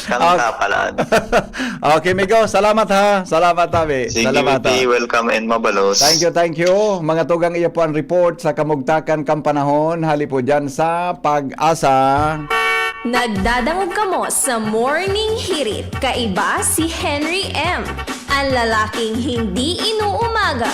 Kanta Okay. pala. Okay, Migo. Salamat, ha. Salamat, Tabi. Sige, Salamat, Mickey. ha. Welcome and mabalos. Thank you, thank you. Mga tugang, iyo po ang report sa kamugtakan kan panahon. Hali po dyan sa Pag-asa. Nagdadangog kamo sa Morning Hirit. Kaiba si Henry M, ang lalaking hindi inuumaga.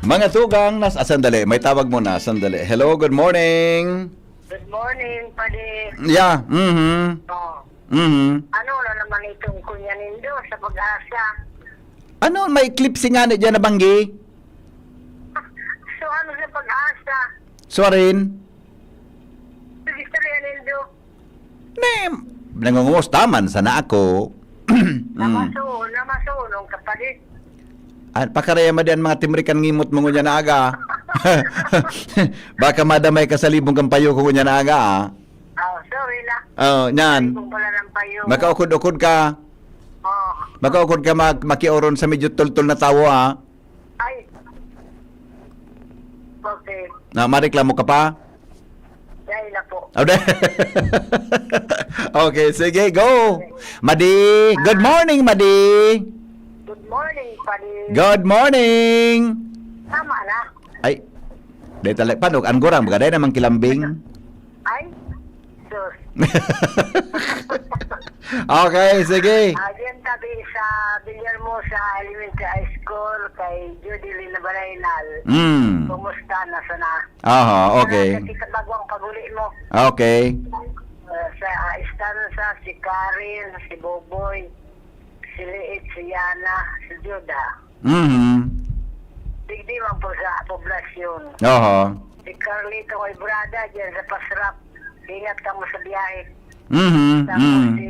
Mga tugang, nas-, ah, sandali. May tawag muna. Sandali. Hello, good morning. Good morning, Padi. Yeah, mhm. Oh. Mhm. Ano na naman itong kunya nindo sa Pag-asa? Ano, may eclipse nga na dyan nabanggi? So, ano sa Pag-asa? Sorry. Sa istorya nindo? Ne, nangungumusta man sana ako. Mm. Namaso-, namasunong ka pa din. Ah, pakarema din mga timrikan ngimot mo ngunyan na aga. Baka madamay ka sa libong kang payo ko ngunyan na aga, ah. Oh, sorry na. Oh, nyan. Kung pala ng payo. Makaukod-ukod ka. Oh. Makaukod ka mag-, makioron sa medyo tultol na tawo, ah. Ay. Okay. Na, mareklamo ka pa? Dahil na po. Oh, de- Okay, sige, go. Madi, good morning, Madi. Good morning, Padi. Good morning. Tama na. Ay, di talaga. Paano? Ang gurang, baga, dahil naman kilambing. Ay, sus. Okay, sige. Ah, diyan tabi sa Villarmosa Elementary High School kay Judeline Balainal. Mm. Kumusta na sana? Aha, okay. Sa kita bagwang paguli mo. Okay. Ah, sa Estanza, si Karen, si Boboy, si Liit, si Yana, si Juda. Mhm. Digdi man po sa poblasyon. Aha. Si Carlito Ebrada, diyan sa Pasrap. Ingat kamo sa biyahe. Mhm, Tapos mhm. si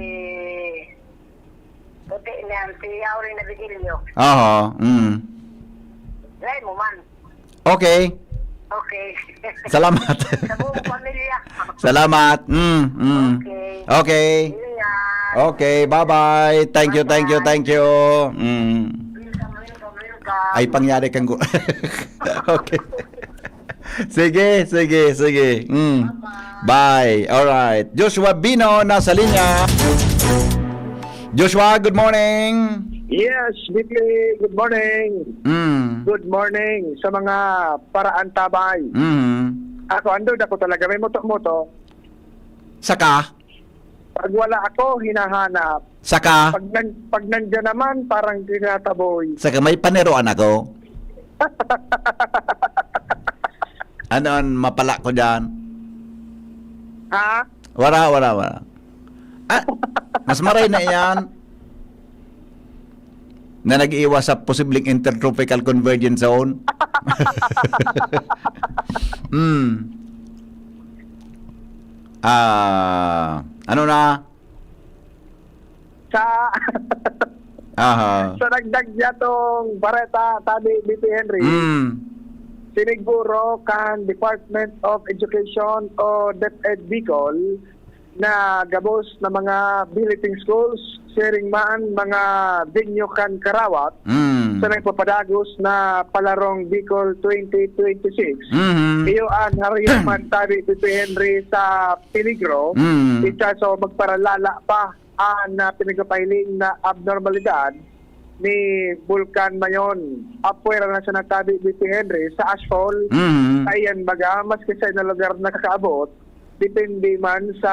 Puti niyan, si Auring Nabigilio. Aha, mm. Dry mo man. Okay. Okay. Salamat. Sa buong pamilya. Salamat. Mm, mm. Okay. Okay. Ingat. Okay, bye-bye. Thank you, thank you, Bye-bye. thank you. Mm. Welcome, welcome, welcome. Ay, pangyari kang gu-, Okay. Sige, sige, sige. Mm. Bye. All right. Joshua Bino nasa linya. Joshua, good morning. Yes, Bigli, good morning. Mm. Good morning sa mga paraantabay. Mm. Ako, andod ako talaga, may moto-moto. Saka? Pag wala ako, hinahanap. Saka? Pag nan-, pag nandiyan naman, parang tinataboy. Saka may paneroan ako. Ano ang mapala ko dyan? Ha? Wala, wala, wala. Ah, mas maray na iyan na nag-iiwas sa posibleng intertropical convergence zone. Hmm. Ah, ano na? Sa Aha. Sa dagdag niya tong bareta, sabi ni P Henry, Mm. siniguro kan Department of Education o DepEd Bicol na gabos na mga billeting schools, siring man mga venue kan karawat, Mm. sa nagpapadagos na Palarong Bicol twenty twenty-six. Mhm. Iyo an hariyo man sabi ni P Henry sa peligro, Mm. isa sa magparalala pa an, ah, pinagpapahiling na abnormalidad ni Bulkan Mayon. Apwera na siya nagtabi ni P Henry sa ashfall. Mhm. Kaiyan baga, maski sa ilang lugar nakakaabot, depende man sa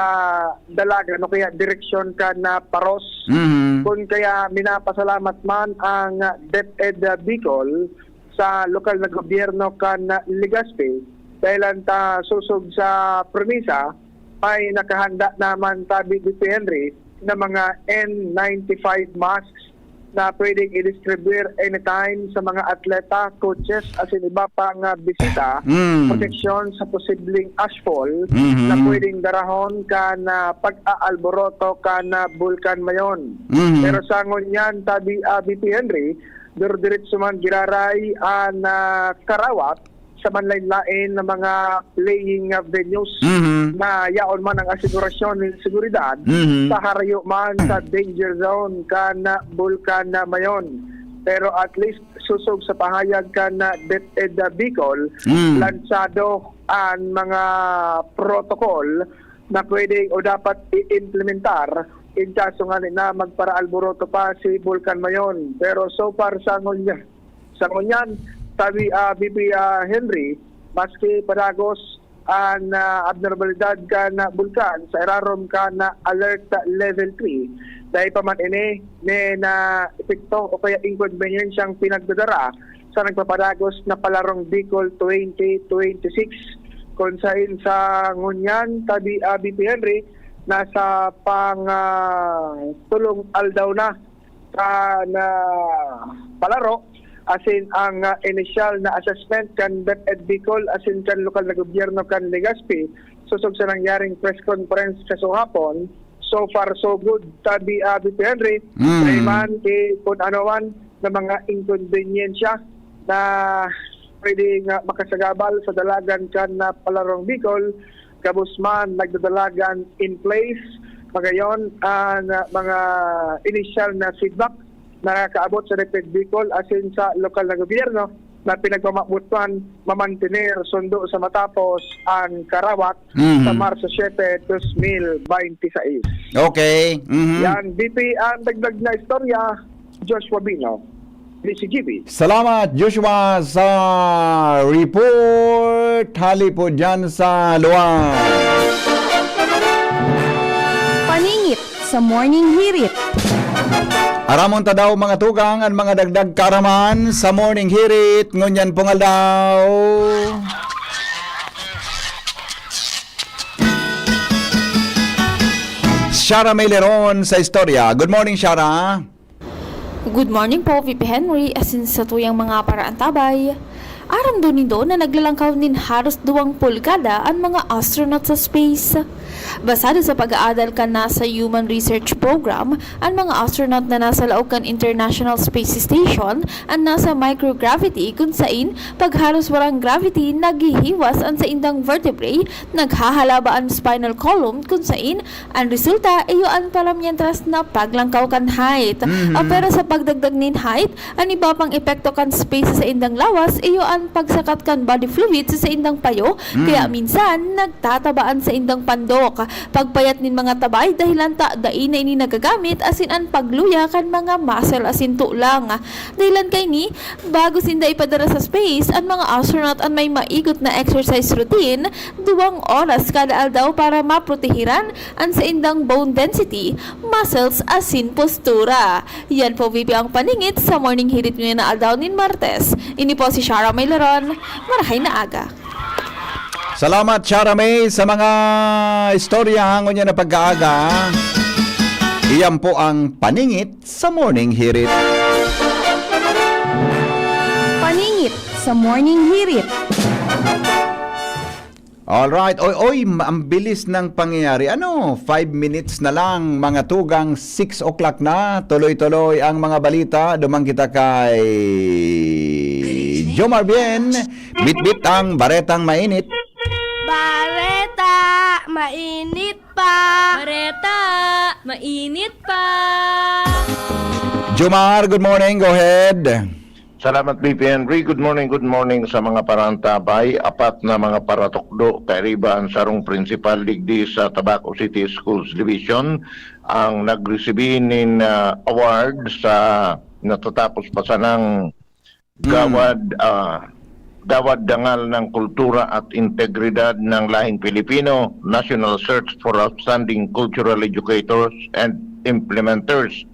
dalagan o kaya direksyon kan, ah, paros. Mhm. Kun kaya minapasalamat man ang DepEd Bicol sa lokal na gobyerno kan Legazpi, dahil ta sosog sa promesa, may nakahanda naman tabi ni P Henry na mga N ninety-five masks na pwedeng i-distribute anytime sa mga atleta, coaches, asin iba pang, ah, bisita, Mm. proteksyon sa posibleng ashfall Mhm. na pwedeng darahon kan, ah, pag-aalboroto kan, ah, Bulkan Mayon. Mhm. Pero sa ngunyan, tabi, ah, B P Henry, dire-diretso man giraray an, ah, karawat sa manlain-lain na mga playing, ah, venues Mhm. na yaon man ang asegurasyon nin seguridad Mhm. sa harayo man sa Mhm. danger zone kan, ah, Bulkan na Mayon. Pero at least, sosog sa pahayag kan, ah, DepEd, ah, Bicol, Mm. lansado an mga protocol na pwede o dapat i-implementar in kaso ngani na magparaalboroto pa si Bulkan Mayon. Pero so far sa ngunyan, sa ngunyan, sabi, ah, V P, ah, Henry, maski padagos an, ah, abnormalidad kan, ah, bulkan sa irarom kan, ah, alert level three, dai pa man ini nin, ah, epekto o kaya inkonbenyensyang pinagdadara sa nagpapadagos na Palarong Bicol twenty twenty-six. Kun sain sa ngunyan, tabi, ah, V P Henry, nasa pang, ah, tulong aldaw na kan, ah, palaro, asin ang, ah, inisyal na assessment kan DepEd Bicol asin kan lokal na gobyerno kan Legazpi, sosog sa nangyaring press conference kasuhapon, so far so good, tabi, ah, V P Henry. Mm. Dai man ki kun ano man na mga inkonbenyensya na pwede nga makasagabal sa dalagan kan, ah, Palarong Bicol, gabos man nagdadalagan in place. Magayon, ang, ah, mga inisyal na feedback nakakaabot sa DepEd Bicol asin sa lokal na gobyerno na pinagmamabot man mamantener sundo sa matapos ang karawat Mhm. sa Marso siete, dos mil bente seis. Okay. Mhm. Yan, V P, ang dagdag na istorya, Joshua Bino, D C G B. Salamat, Joshua, sa report. Hali po dyan sa luwas. Paningit sa Morning Hirit. Aramon ta daw, mga tugang, an mga dagdag kaaraman sa Morning Hirit ngunyan pong aldaw. Shara Maileron sa istorya. Good morning, Shara. Good morning po, V P Henry, asin sa tuyang mga paraantabay. Aram daw nindo na naglalangkaw nin haros duwang pulgada an mga astronaut sa space. Basado sa pag-aadal kan NASA Human Research Program, an mga astronaut na nasa laog kan International Space Station an nasa microgravity, kun sain, pag haros warang gravity, naghihiwas an saindang vertebrae, naghahalaba an spinal column, kun sain, an resulta, iyo an paramientras na paglangkaw kan height. Mhm. Ah, pero sa pagdagdag nin height, an iba pang epekto kan space sa saindang lawas, iyo an pagsakat kan body fluid sa saindang payo, Mm. kaya minsan nagtataba an saindang pandok. Pagpayat nin mga tabay, dahilan ta dai na ini nagagamit, asin an pagluya kan mga muscle asin tulang. Dahilan kaini, bago sinda ipadara sa space, an mga astronaut an may maigot na exercise routine, duwang oras kada aldaw para maprotehiran an saindang bone density, muscles asin postura. Yan po, V P, ang paningit sa Morning Hirit ngayon na aldaw nin Martes. Ini po si Shara Maileron. Marahay na aga. Salamat, Shara May, sa mga istorya ngunyan na pagkaaga. Iyan po ang paningit sa Morning Hirit. Paningit sa Morning Hirit. Alright. Oy, oy, ma-, ang bilis ng pangyayari. Ano, five minutes na lang, mga tugang, six o'clock na. Tuloy-tuloy ang mga balita. Duman kita kay Jomar Bien. Bitbit ang baretang mainit. Bareta, mainit pa. Bareta, mainit pa. Jomar, good morning. Go ahead. Salamat, V P Henry. Good morning, good morning sa mga paraantabay. Apat na mga paratukdo kairiba an sarong prinsipal digdi sa Tabaco City Schools Division ang nagresibi nin, ah, award sa natatapos pa sanang Mm. Gawad, ah, Gawad Dangal ng Kultura at Integridad ng Lahing Pilipino, National Search for Outstanding Cultural Educators and Implementers.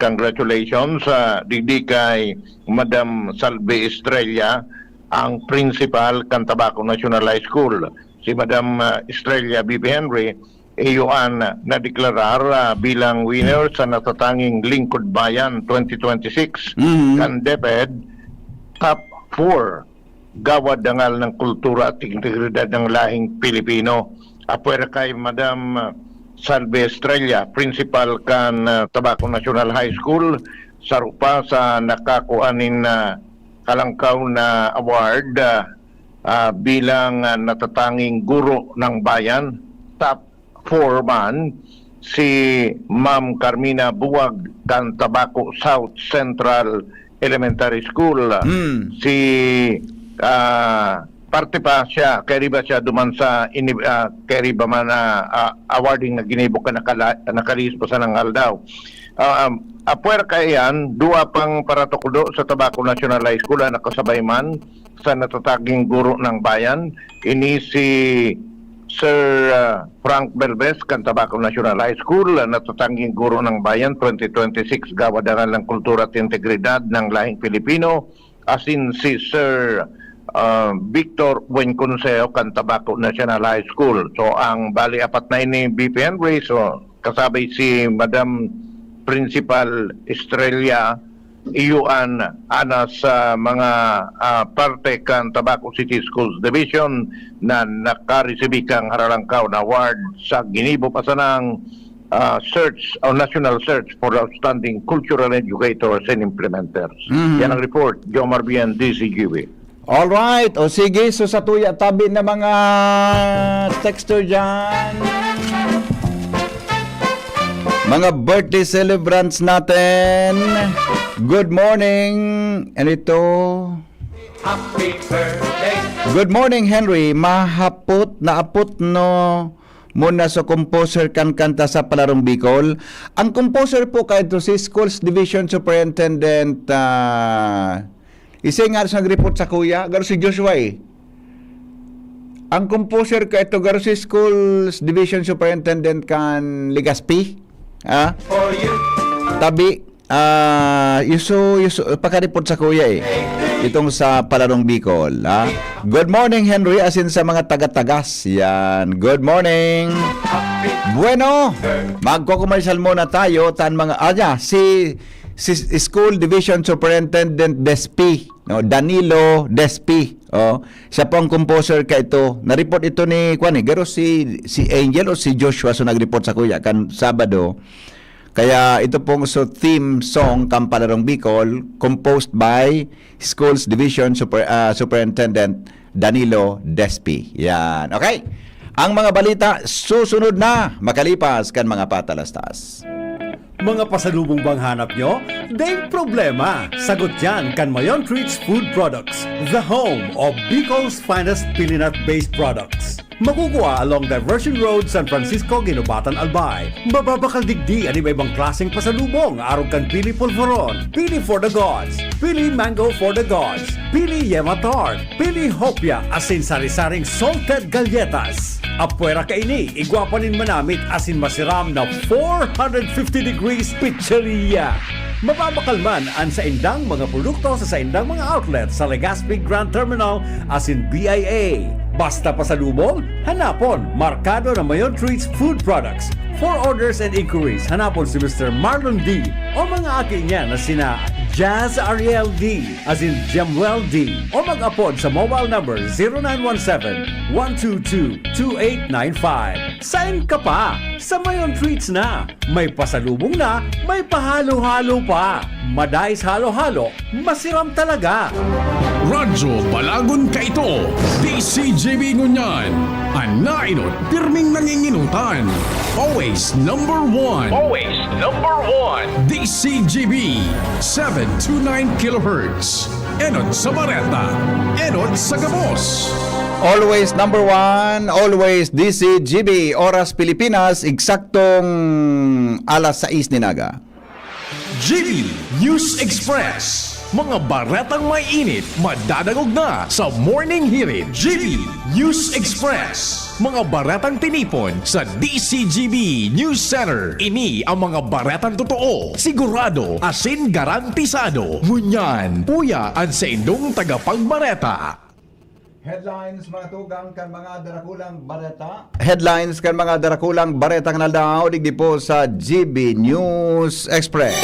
Congratulations sa digdi kay Madam Salve Estrella, ang principal kan Tabaco National High School. Si Madam, ah, Estrella, V P Henry, iyo an nadeklarar, ah, bilang winner sa natatanging Lingkod Bayan twenty twenty-six Mhm. kan DepEd Top four, Gawad Dangal ng Kultura at Integridad ng Lahing Pilipino. Apwera kay Madam, ah, Salve Estrella, principal kan, ah, Tabaco National High School, saro pa sa nakakua nin, ah, kalangkaw na award, ah, Ah, bilang, ah, natatanging guro ng bayan, top four man si Ma'am Carmina Buwag kan Tabaco South Central Elementary School. Hmm. Si, ah, parte pa siya, kairiba siya duman sa ini-, ah, kairiba man na, ah, awarding na ginibo kan nakala-, nakalihis pa sanang aldaw. Ah, um, apwera kaiyan, duwa pang paratukdo sa Tabaco National High School ang nakasabay man sa natatanging guro ng bayan. Ini si Sir, ah, Frank Belbes kan Tabaco National High School, ah, natatanging guro ng bayan, twenty twenty-six Gawad Aral ng Kultura at Integridad ng Lahing Pilipino, asin si Sir, ah, Victor Buenconsejo kan Tabaco National High School. So, ang bali apat na ini, B P Henry, so, kasabay si Madam Principal Estrella, iyo an ana sa mga, ah, parte kan Tabaco City Schools Division na nakaresibi kan Haralangkaw na award sa ginibo pa sanang, ah, search o national search for outstanding cultural educators and implementers. Mhm. Yan ang report, Jomar Bien, D Z G B. Alright. O sige, so satuya tabi na mga texter dyan. Mga birthday celebrants natin. Good morning. Ano ito? Happy birthday. Good morning, Henry. Mahapot na apot no muna sa composer kan kanta sa Palarong Bicol. Ang composer po kaito si Schools Division Superintendent, ah, isay nga sa nag-report sa kuya, garo si Joshua eh. Ang composer kaito, garo si Schools Division Superintendent kan Legazpi. Ha? For you. Tabi, ah, yuso, yuso, pakareport sa kuya eh. Itong sa Palarong Bicol, ha? Good morning, Henry, asin sa mga taga-tagas. Yan. Good morning. Bueno, magko-commercial muna tayo. Tan mga, ah, yeah, si, si School Division Superintendent Despi, no? Danilo Despi. Oh, siya po ang composer kaito. Na-report ito ni, kwan eh, garo si, si Angel o si Joshua so nag-report sa kuya kan Sabado. Kaya ito pong so theme song kan Palarong Bicol, composed by Schools Division Super-, ah, Superintendent Danilo Despi. Yan. Okay. Ang mga balita susunod na makalipas kan mga patalastas. Mga pasalubong bang hanap nyo? Daing problema! Sagot yan kan Mayon Treats Food Products, the home of Bicol's finest pilinat-based products. Makukuha along Diversion Road, San Francisco, Guinobatan, Albay. Mababakal digdi an iba-ibang klaseng pasalubong, arog kan pili polvoron, pili for the gods, pili mango for the gods, pili yema tart, pili hopia, asin sari-saring salted galletas. Apwera kaini, igwa pa nin manamit asin masiram na four hundred fifty degrees pizzeria. Mababakal man an saindang mga produkto sa saindang mga outlet sa Legazpi Grand Terminal asin B I A. Basta pasalubong, hanapon, markado na Mayon Treats Food Products. For orders and inquiries, hanapon si Mister Marlon D o mga aki niya na sina Jazz Ariel D asin Jemuel D o mag-apod sa mobile number zero nine one seven, one two two, two eight nine five. Sain ka pa? Sa Mayon Treats na! May pasalubong na, may pahalo-halo pa! Madais halo-halo, masiram talaga! Radyo Balagon kaito, D C G B ngunyan. An naenot, pirming nanginginutan. Always number one. Always number one. D C G B, seven two nine kilohertz. Enot sa bareta, enot sa gabos. Always number one, always D C G B. Oras Pilipinas, eksaktong alas sais nin aga. G B News Express. Mga baretang may init, madadangog na sa Morning Hirit. G B News Express. Mga baretang tinipon sa D C G B News Center. Ini ang mga baretang totoo, sigurado, asin garantisado. Ngunyan, uya an saindong tagapagbareta. Headlines, mga tugang, kan mga darakulang bareta. Headlines kan mga darakulang baretang naldaw digdi po sa G B News Express.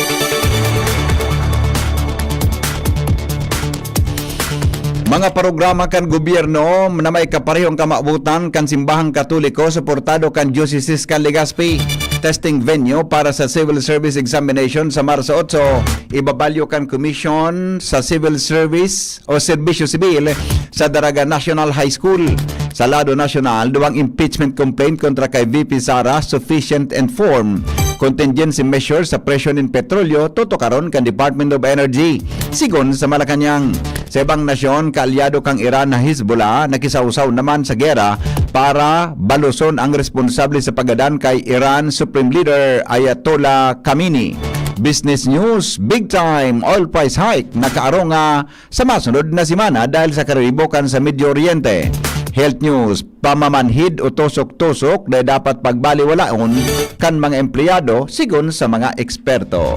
Mga programa kan gobyerno na may kaparehong kamawotan kan Simbahang Katoliko suportado kan Diocese kan Legazpi. testing venue para sa civil service examination sa Marso otso, ibabalyo kan Commission sa Civil Service o Serbisyo Sibil sa Daraga National High School. Sa lado nasyonal, duwang impeachment complaint kontra kay V P Sara, sufficient and form. Contingency measures sa presyo nin petrolyo, tutukaron kan Department of Energy. Sigon sa Malacañang. Sa ibang nasyon, kaalyado kan Iran na Hezbollah, nakisawsaw naman sa gera para baluson ang responsable sa paggadan kay Iran Supreme Leader Ayatollah Khamenei. Business news, big time oil price hike, nakaarong nga sa masunod na semana dahil sa karibokan sa Medio Oriente. Health news, pamamanhid o tusok-tusok na dapat pagbaliwalaon kan mga empleyado, sigon sa mga eksperto.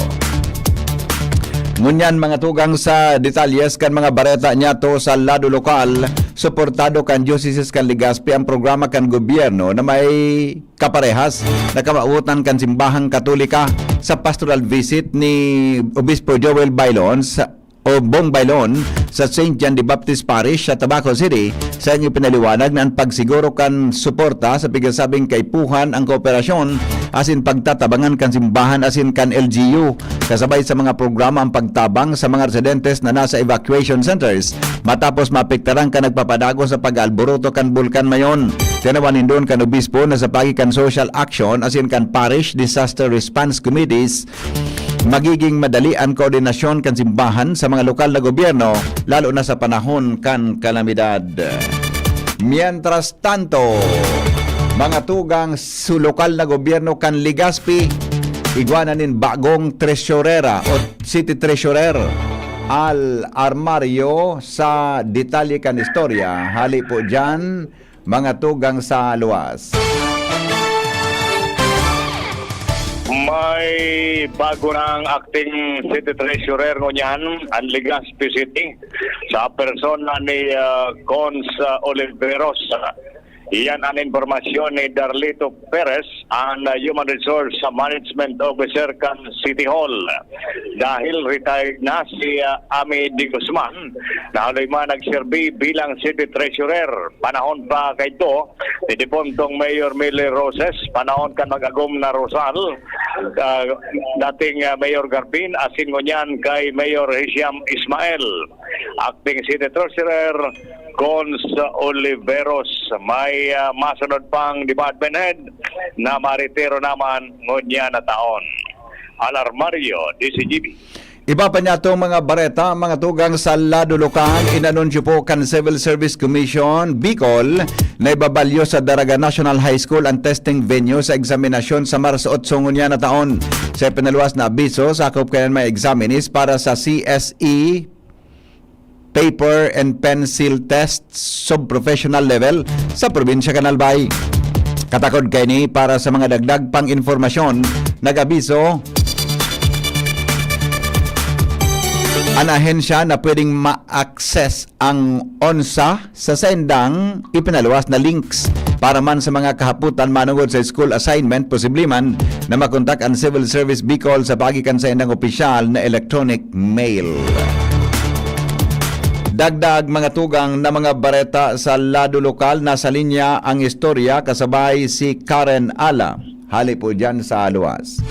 Ngunyan, mga tugang, sa detalyes kan mga bareta niyato sa lado lokal, suportado kan Diocese kan Legazpi ang programa kan gobyerno na may kaparehas na kamawotan kan simbahang Katolika. Sa pastoral visit ni Obispo Joel Bailon sa o Bong Bailon sa Saint John the Baptist Parish sa Tabaco City, sa iyang ipinaliwanag na ang pagsiguro kan suporta sa pigasabing kaipuhan ang kooperasyon asin pagtatabangan kan simbahan asin kan L G U, kasabay sa mga programa ang pagtabang sa mga residentes na nasa evacuation centers matapos maapektaran kan nagpapadago sa pag-aalboroto kan Bulkan Mayon. Tinawan nindon kan obispo na sa pagi kan social action asin kan parish disaster response committees, magiging madali an koordinasyon kan simbahan sa mga lokal na gobyerno, lalo na sa panahon kan kalamidad. Mientras tanto, mga tugang, sa lokal na gobyerno kan Legazpi, igwa na nin bagong tresurera o city treasurer, Al Armario. Sa detalye kan istorya, hali po diyan, mga tugang sa luwas. May bago nang acting city treasurer ngunyan, ang Legazpi City, sa persona ni, ah, Cons, ah, Oliveros. Iyan an impormasyon ni Darlito Perez, an, ah, Human Resource Management Officer kan City Hall. Dahil retired na si, ah, Ami de Guzman, na haloy man nagserbi bilang city treasurer panahon pa kaidto ni depuntong Mayor Miller Roses, panahon kan mag-agom na Rosal, ah, dating, ah, Mayor Garbin, asin ngunyan kay Mayor Hisham Ismael. Acting City Treasurer, Cons Oliveros. May, ah, masunod pang department head na maretiro naman ngunyan na taon. Al Armario, D Z G B. Iba pa niyatong mga bareta, mga tugang, sa lado lokal. Inanunsyo po kan Civil Service Commission Bicol na ibabalyo sa Daraga National High School ang testing venue sa eksaminasyon sa Marso otso ngunyan na taon. Sa ipinaluwas na abiso, sakop kaiyan may examinees para sa C S E paper and pencil test sub-professional level sa probinsya kan Albay. Katakod kaini, para sa mga dagdag pang impormasyon, nag-abiso an ahensya na pwedeng ma-access ang onsa sa saindang ipinaluwas na links. Para man sa mga kahapotan manongod sa school assignment, posible man na makontak an Civil Service Bicol sa paagi kan saindang opisyal na electronic mail. Dagdag, mga tugang, na mga bareta sa lado lokal, nasa linya ang istorya kasabay si Karen Ala. Hali po diyan sa luwas.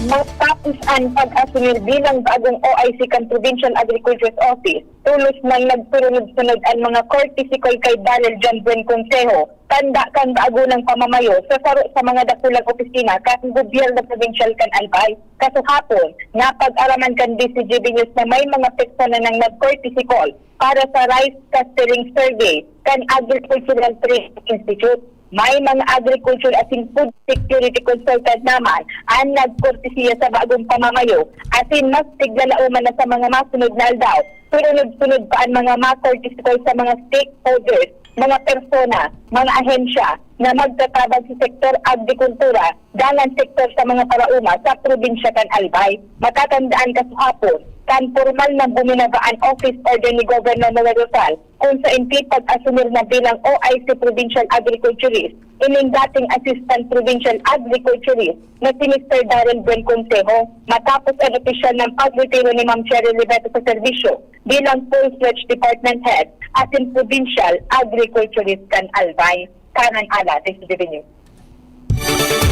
Matapos an pag-asumir bilang bagong O I C kan Provincial Agriculture's Office, tolos nang nagsurunod-sunod an mga courtesy call kay Daryl John Buen Consejo, tanda kan bago nang pamamayo sa saro sa mga dakulang opisina kan gobyerno probinsyal kan Albay. Kasuhapon, napag-araman kan D Z G B News na may mga persona nang nag-courtesy call para sa rice clustering survey kan Agricultural Training Institute. May mga agriculture asin food security consultant naman an nagkortesiya sa bagong pamamayo, asin mas tiglalaoman na sa mga masunod na aldaw. Sunod-sunod pa an mga makortesiko sa mga stakeholders, mga persona, mga ahensya na magtatabang sa sektor agrikultura dangan sektor sa mga paraoma sa probinsya kan Albay. Matatandaan, kasuhapon, kan pormal na buminaba an office order ni Governor Manuel Rosal, kung saen pag-asumir na bilang O I C Provincial Agriculturist ining dating Assistant Provincial Agriculturist na si Mister Daryl Buen Consejo, matapos an opisyal na pagretiro ni Ma'am Cheryl Rivera sa serbisyo bilang full-fledged department head asin Provincial Agriculturist kan Albay. Karen Ala, D Z G B News.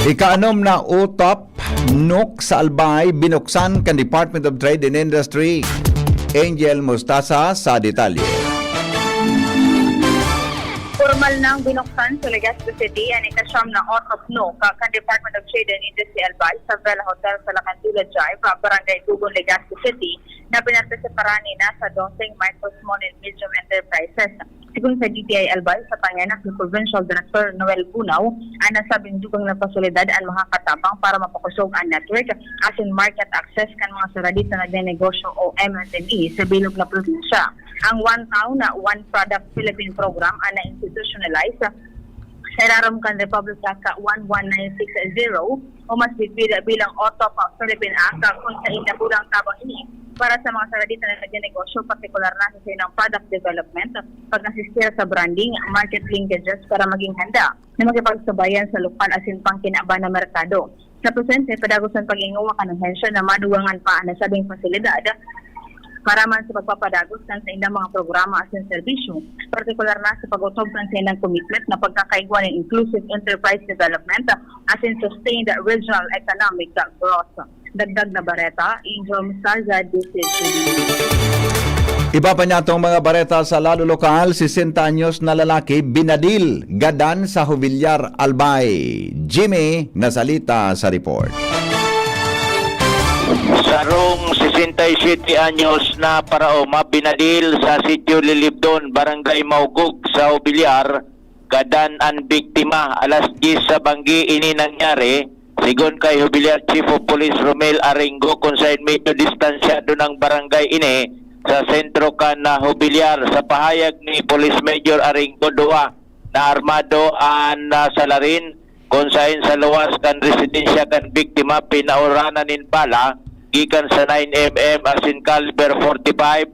Ikaanom na OTOP NOC sa Albay binuksan kan Department of Trade and Industry. Angel Mostaza sa detalye. Formal nang binuksan sa Legazpi City an ikasyam na OTOP NOC kan Department of Trade and Industry Albay sa Vela Hotel sa Lacandula Drive, Barangay Bugon, Legazpi City, na pinagkasiparahan ni nasa doseng micro, small and medium enterprises. Sigon sa D T I Albay, sa pangayanak ni Provincial Director Noel Bunaw, an nasabing dugang na pasilidad an makakatabang para mapakosog an network asin market access kan mga saradit na nagnenegosyo o M S M E sa bilog na probinsya. Ang One Town, One Product Philippine Program an na-institutionalize sa irarom kan Republic Act one one nine six zero o mas bitbida bilang OTOP Philippine Act, kung saen nakulang tabang ini para sa mga saradit na nagnenegosyo, partikular na sa sainang product development, pag-asistir sa branding, market linkages para maging handa na makipagsabayan sa lokal asin pangkinaban na merkado. Sa presente, padagos an pag-ingowa kan ahensya na madugangan pa an nasabing pasilidad para man sa pagpapadagos kan saindang mga programa asin serbisyo, partikular na sa pag-otob kan saindang commitment na pagkakaigwa nin inclusive enterprise development asin sustained regional economic growth. Dagdag na bareta, Angel Mostaza, D C T V. Iba pa niya tong mga bareta sa lado lokal, sesenta anyos na lalaki binadil gadan sa Jubilyar, Albay. Jimmy Nasalita sa report. Sarong sesenta y siyete anyos na paraoma binadil sa Sitio Lilibdon, Barangay Maugog sa Jubilyar, gadan an biktima. Alas dyes sa banggi ini nangyari, sigon kay Jubilyar Chief of Police Romel Aringo, kun saen medyo distansyado nang barangay ini sa sentro kan, ah, Jubilyar. Sa pahayag ni Police Major Aringo, duwa na armado an, ah, salarin, kun saen sa luwas kan residensya kan biktima pinauranan nin bala gikan sa nine M M asin caliber forty-five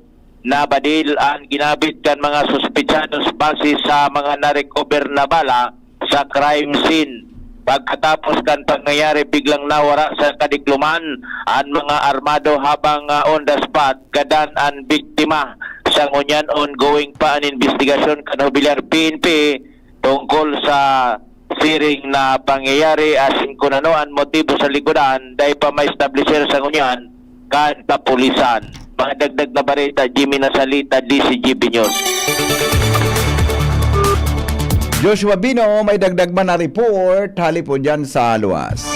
na badil an ginamit kan mga suspetsados base sa mga na-recover na bala sa crime scene. Pagkatapos kan pangyayari, biglang nawara sa kadikloman an mga armado habang, ah, on the spot gadan an biktima. Sa ngunyan, ongoing pa an imbestigasyon kan Jubilyar P N P tungkol sa siring na pangyayari asin kun ano an motibo sa likodan, dai pa ma-establisir sa ngunyan kan kapulisan. Mga dagdag na bareta, Jimmy Nasalita, D C G B News. Joshua Bino, may dagdag man na report hali po dyan sa luwas.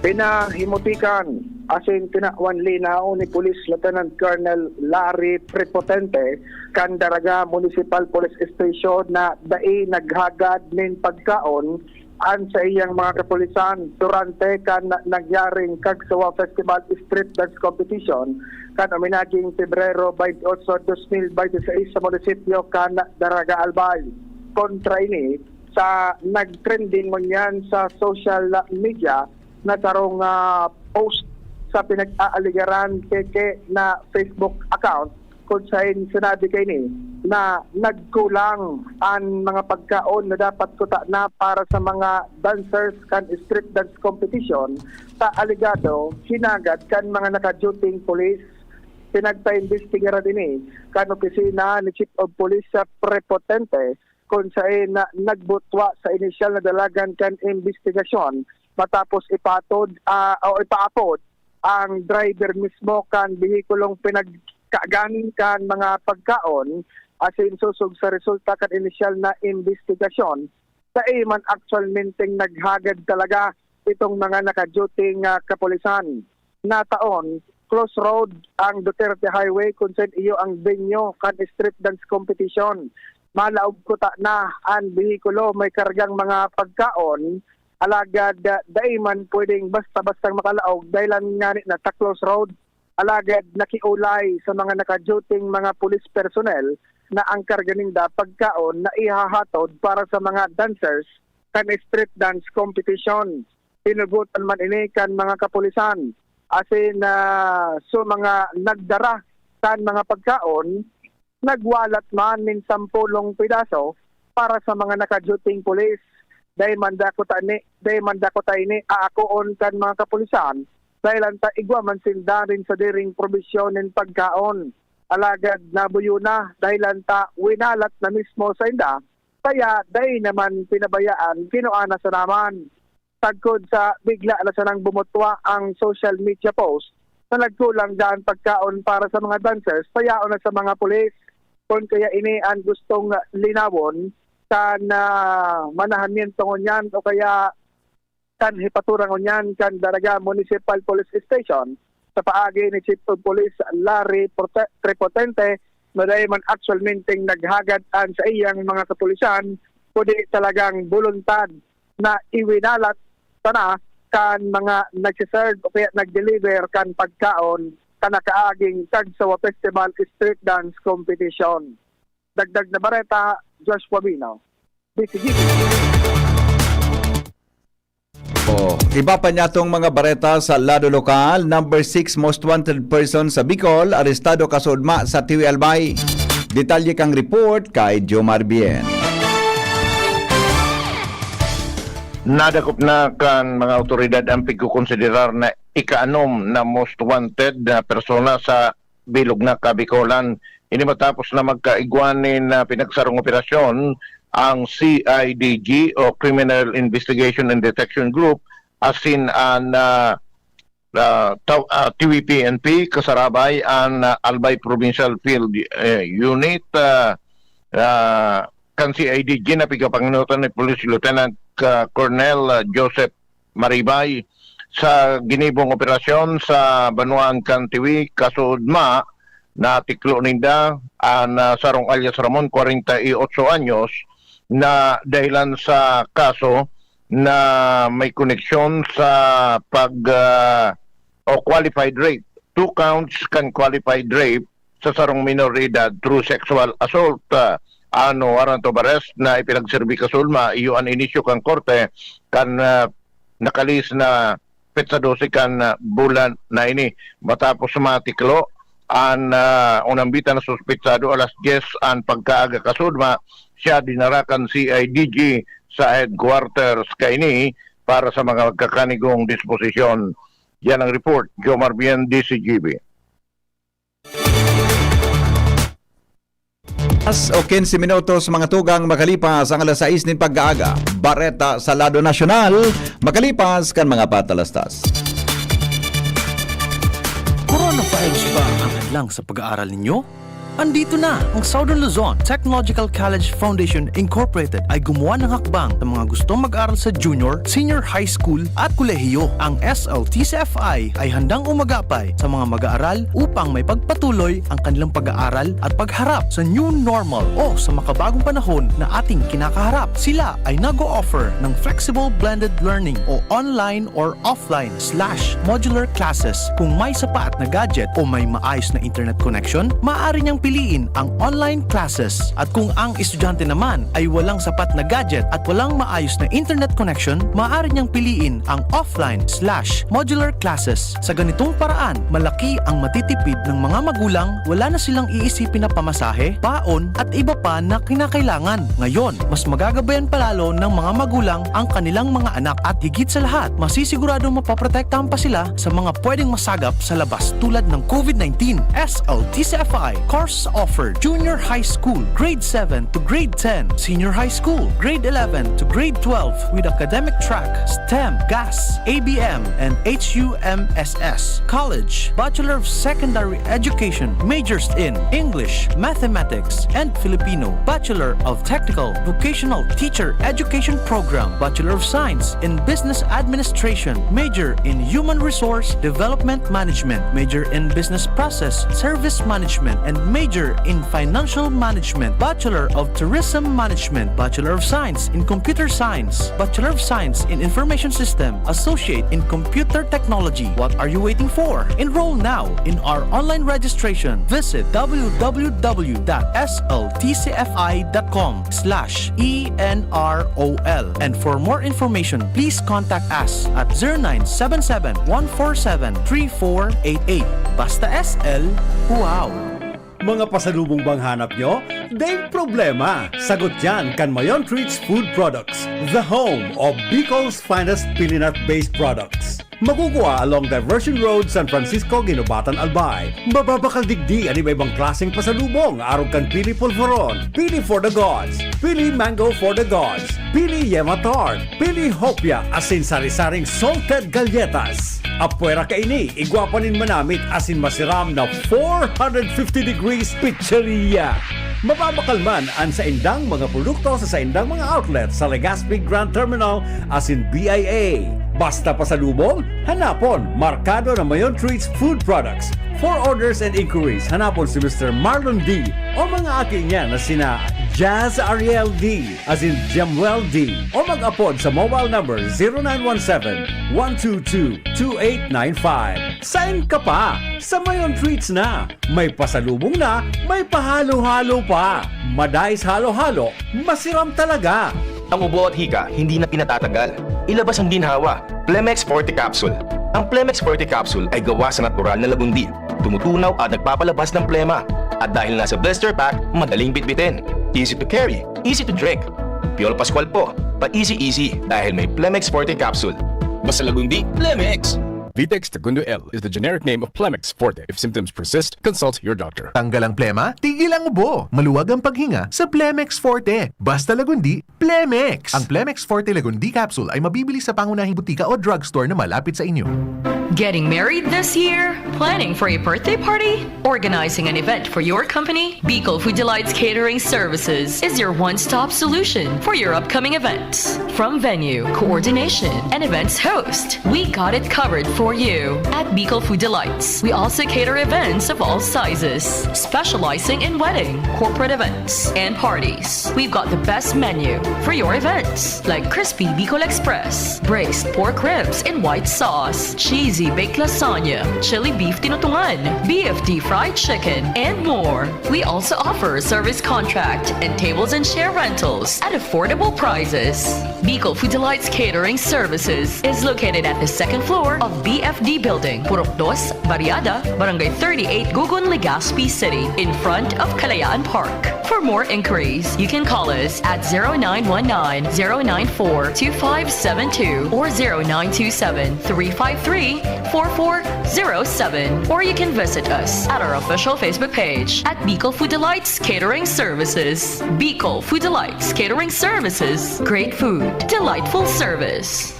Pinahimutikan asin tinawan linaw ni Police Lieutenant Colonel Larry Prepotente kan Daraga Municipal Police Station na dai naghagad nin pagkaon an saiyang mga kapulisan durante kan nangyaring Kagsawa Festival Street Dance Competition kan uminaging Pebrero twenty-eight, twenty twenty-six sa munisipyo kan Daraga, Albay. Kontra ini sa nag-trending ngunyan sa social media na sarong, ah, post sa pinag-aaligaran keke na Facebook account, kun saen sinabi kaini na nagkulang an mga pagkaon na dapat kutana para sa mga dancers kan street dance competition sa alegado hinagad kan mga naka-duty-ing pulis. Pinagpaimbestigaran ini kan opisina ni Chief of Police sa Prepotente, kun saen na nagbutwa sa inisyal na dalagan kan imbestigasyon matapos ipatod, ah, o ipaapod ang driver mismo kan behikulong pinagkagan kan mga pagkaon asin sosog sa resulta kan inisyal na imbestigasyon, dai man aktualmenteng naghagad talaga itong mga naka-duty nga kapulisan. Nataon, close road ang Duterte Highway kun saen iyo ang venue kan street dance competition. Malaog kutana an behikulo may kargang mga pagkaon, alagad, ah, dai man pwedeng basta-bastang makalaog dahelan ngani na sa close road. Alagad nakiolay sa mga naka-duty-ing mga police personnel na ang karga ninda pagkaon na ihahatod para sa mga dancers kan street dance competition. Hinugotan man ini kan mga kapulisan. Asin, ah, so mga nagdara kan mga pagkaon, nagwalat man nin sampolong pidaso para sa mga naka-duty-ing pulis. Dai man dakuta ni, dai man dakuta ini aakoon kan mga kapulisan, dahelan ta igwa man sinda nin sadiring probisyon nin pagkaon. Alagad nabuyo na, dahelan ta winalat na mismo sainda Kaya dai naman pinabayaan, kinua na sa naman. Sagkod sa bigla na sanang bumutwa ang social media post na nagkulang daan pagkaon para sa mga dancers, payaon na sa mga pulis. Kun kaya ini an gustong linawon kan, ah, manahamiento ngunyan o kaya kan hepatura ngunyan kan Daraga Municipal Police Station, sa paagi ni Chief of Police Larry Prote-, Prepotente, na dai man aktualmenteng naghagad an saiyang mga kapulisan, kundi talagang boluntad na iwinalat sana kan mga nagsiserve o kaya nag-deliver kan pagkaon kan nakaaging Tagsawa Festival Street Dance Competition. Dagdag na bareta, Josh Fabino, D C G T. Oh, iba pa niya tong mga bareta sa lado lokal. Number six most wanted person sa Bicol, arestado kasuodma sa Tiwi Albay. Detalye kang report kay Jomar Bien. Nadakop na kan mga awtoridad ang pagkukonsiderar na ikaanom na most wanted na persona sa bilog na Kabikolan. Ini matapos na magkaigwa nin, ah, pinagsarong operasyon ang C I D G o Criminal Investigation and Detection Group asin an, ah, ah, taw-, ah, T V P N P kasarabay an, ah, Albay Provincial Field, eh, Unit, ah, ah, kan C I D G na pigkapanginutan ni Police Lieutenant, ah, Colonel, ah, Joseph Maribay sa ginibong operasyon sa banwaan kan Tiwi, kasuodma, natiklo ninda an, ah, sarong alias Ramon, kwarenta y otso anyos, na dahilan sa kaso na may koneksyon sa pag, ah, o qualified rape. Two counts kan qualified rape sa sarong minor de edad through sexual assault. Ah, an warrant of arrest na ipinagserbi kasuodma, iyo an inisyu kan korte kan, ah, nakalihis na petsa dose kan, ah, bulan na ini. Matapos matiklo an, ah, unambitan na suspetsado alas dyes an pagkaaga kasuodma, siya dinara kan C I D G sa headquarters kaini para sa mga magkakanigong disposisyon. Yan ang report, Jomar Bien, D C G B. As o quince minutos mga tugang makalipas ang alas sais nin pagkaaga. Bareta sa lado nasyonal, makalipas kan mga patalastas. Coronavirus ba ang hadlang sa pag-aaral ninyo? Andito na! Ang Southern Luzon Technological College Foundation Incorporated ay gumawa ng hakbang sa mga gustong mag-aral sa junior, senior high school at kolehiyo. Ang S L T C F I ay handang umagapay sa mga mag-aaral upang maipagpatuloy ang kanilang pag-aaral at pagharap sa new normal o sa makabagong panahon na ating kinakaharap. Sila ay nag-o-offer ng flexible blended learning o online or offline slash modular classes. Kung may sapat na gadget o may maayos na internet connection, maaari niyang piliin ang online classes. At kung ang estudyante naman ay walang sapat na gadget at walang maayos na internet connection, maaari niyang piliin ang offline slash modular classes. Sa ganitong paraan, malaki ang matitipid ng mga magulang, wala na silang iisipin na pamasahe, baon, at iba pa na kinakailangan. Ngayon, mas magagabayan pa lalo ng mga magulang ang kanilang mga anak at higit sa lahat, masisiguradong mapoprotektahan pa sila sa mga pwedeng masagap sa labas tulad ng COVID nineteen. S L T C F I course offered: Junior High School, Grade seven to Grade ten, Senior High School, Grade eleven to Grade twelve, with academic track, STEM, GAS, A B M, and H U M S S. College, Bachelor of Secondary Education, majors in English, Mathematics, and Filipino, Bachelor of Technical, Vocational Teacher Education Program, Bachelor of Science in Business Administration, major in Human Resource Development Management, major in Business Process Service Management, and major in Financial Management, Bachelor of Tourism Management, Bachelor of Science in Computer Science, Bachelor of Science in Information System, Associate in Computer Technology. What are you waiting for? Enroll now in our online registration. Visit w w w dot s l t c f i dot com slash e n r o l. And for more information, please contact us at zero nine seven seven, one four seven, three four eight eight. Basta S L, wow! Mga pasalubong bang hanap nyo? Ding problema! Sagot yan kan Mayon Treats Food Products, the home of Bicol's finest pilinat-based products. Makukua along Diversion Road, San Francisco, Guinobatan, Albay. Mababakal digdi an iba-ibang klaseng pasalubong, arog kan pili polvoron, pili for the gods, pili mango for the gods, pili yema tart, pili hopia, asin sari-saring salted galletas. Apwera kaini, igwa pa nin manamit asin masiram na four hundred fifty degrees pizzeria. Mababakal man an saindang mga produkto sa saindang mga outlet sa Legazpi Grand Terminal asin B I A. Basta pasalubong, hanapon Markado na Mayon Treats Food Products. For orders and inquiries, hanapon si Mister Marlon D o mga aki niya na sina Jazz Ariel D, asin Jamuel D, o mag-apod sa mobile number zero nine one seven, one two two, two eight nine five. Sain ka pa? Sa Mayon Treats na! May pasalubong na, may pahalo-halo pa! Madais halo-halo, masiram talaga! Ang ubo at hika, hindi na pinatatagal. Ilabas ang ginhawa. Plemex Forte Capsule. Ang Plemex Forte Capsule ay gawa sa natural na lagundi. Tumutunaw at nagpapalabas ng plema. At dahil nasa blister pack, madaling bitbitin. Easy to carry, easy to drink. Piolo Pascual po, pa-easy-easy dahil may Plemex Forte Capsule. Basta lagundi, Plemex! Vitex Tagundo L is the generic name of Plemex Forte. If symptoms persist, consult your doctor. Tanggal ang plema, tigil ang ubo. Maluwag ang paghinga sa Plemex Forte. Basta lagundi, Plemex! Ang Plemex Forte Lagundi Capsule ay mabibili sa pangunahing butika o drugstore na malapit sa inyo. Getting married this year? Planning for a birthday party? Organizing an event for your company? Bicol Food Delights Catering Services is your one-stop solution for your upcoming events. From venue, coordination, and events host, we got it covered for you. At Bicol Food Delights, we also cater events of all sizes, specializing in wedding, corporate events, and parties. We've got the best menu for your events, like crispy Bicol Express, braised pork ribs in white sauce, cheesy baked lasagna, chili beef tinutungan, B F D fried chicken, and more. We also offer service contract and tables and chair rentals at affordable prices. Bicol Food Delights Catering Services is located at the second floor of B F D Building, Purok Dos, Barriada, Barangay thirty-eight, Gugun, Legazpi City, in front of Kalayaan Park. For more inquiries, you can call us at zero nine one nine, zero nine four, two five seven two or zero nine two seven, three five three, four four zero seven. Or you can visit us at our official Facebook page at Bicol Food Delights Catering Services. Bicol Food Delights Catering Services. Great food, delightful service.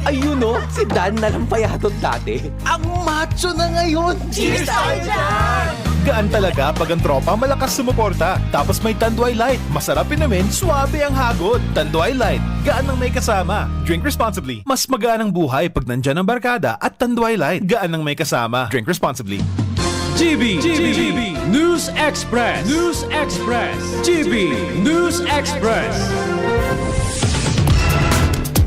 Ayun o, si Dan na lang payatod dati. Ang macho na ngayon! Cheers tayo dyan! Gaan talaga pag ang tropa malakas sumuporta. Tapos may Tanduay Light. Masarap inumin, suabe ang hagod. Tanduay Light. Gaan ng may kasama. Drink responsibly. Mas magaan ang buhay pag nandyan ang barkada at Tanduay Light. Gaan ng may kasama. Drink responsibly. G B, G B, News Express, News Express, G B, News Express.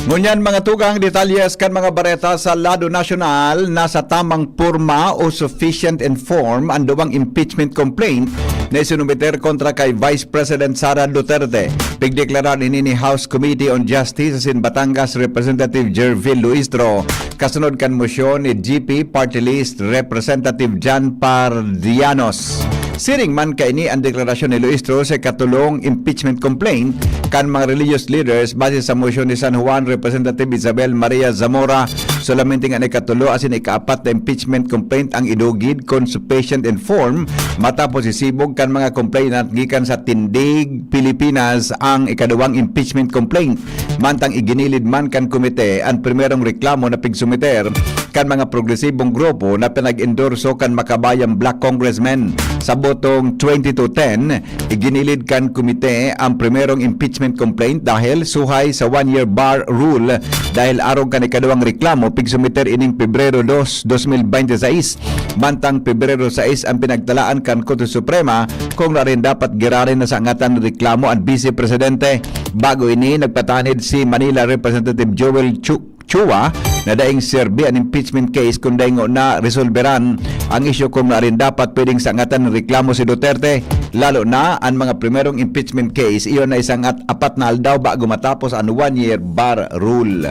Ngunyan, mga tugang, detalyes kan mga bareta sa lado nasyonal. Nasa tamang porma o sufficient in form an duwang impeachment complaint na isinumiter kontra kay Vice President Sara Duterte. Pigdeklarar ini ni House Committee on Justice asin Batangas Representative Gervil Luistro, kasunod kan mosyon ni G P Party List Representative Jan Pardianos. Siring man kaini an deklarasyon ni Luistro sa ikatulong impeachment complaint kan mga religious leaders base sa mosyon ni San Juan Representative Isabel Maria Zamora. Solamente an ikatulo asin ikaapat na impeachment complaint ang idugid kon sufficient in form, matapos isibog kan mga complainant gikan sa Tindig Pilipinas ang ikaduwang impeachment complaint. Mantang iginilid man kan komite an primerong reklamo na pigsumiter kan mga progresibong grupo na pinag-endorso kan makabayang Black Congressman. Sa botong twenty to ten, iginilid kan komite ang primerong impeachment complaint dahil suhay sa one-year bar rule. Dahil arog kan ikaduwang reklamo, pigsumiter ining Pebrero dos, dos mil bente sais. Mantang Pebrero sais ang pinagtalaan kan Korte Suprema kung nuarin dapat giraray na sa angatan reklamo an Vice Presidente. Bago ini, nagpatanid si Manila Representative Joel Chu- Chua na daing serbi an impeachment case kun daing na resolberan ang isyu kung nuarin dapat pwedeng sangatan ng reklamo si Duterte, lalo na an mga primerong impeachment case, iyo na isangat apat na aldaw bago matapos an one-year bar rule.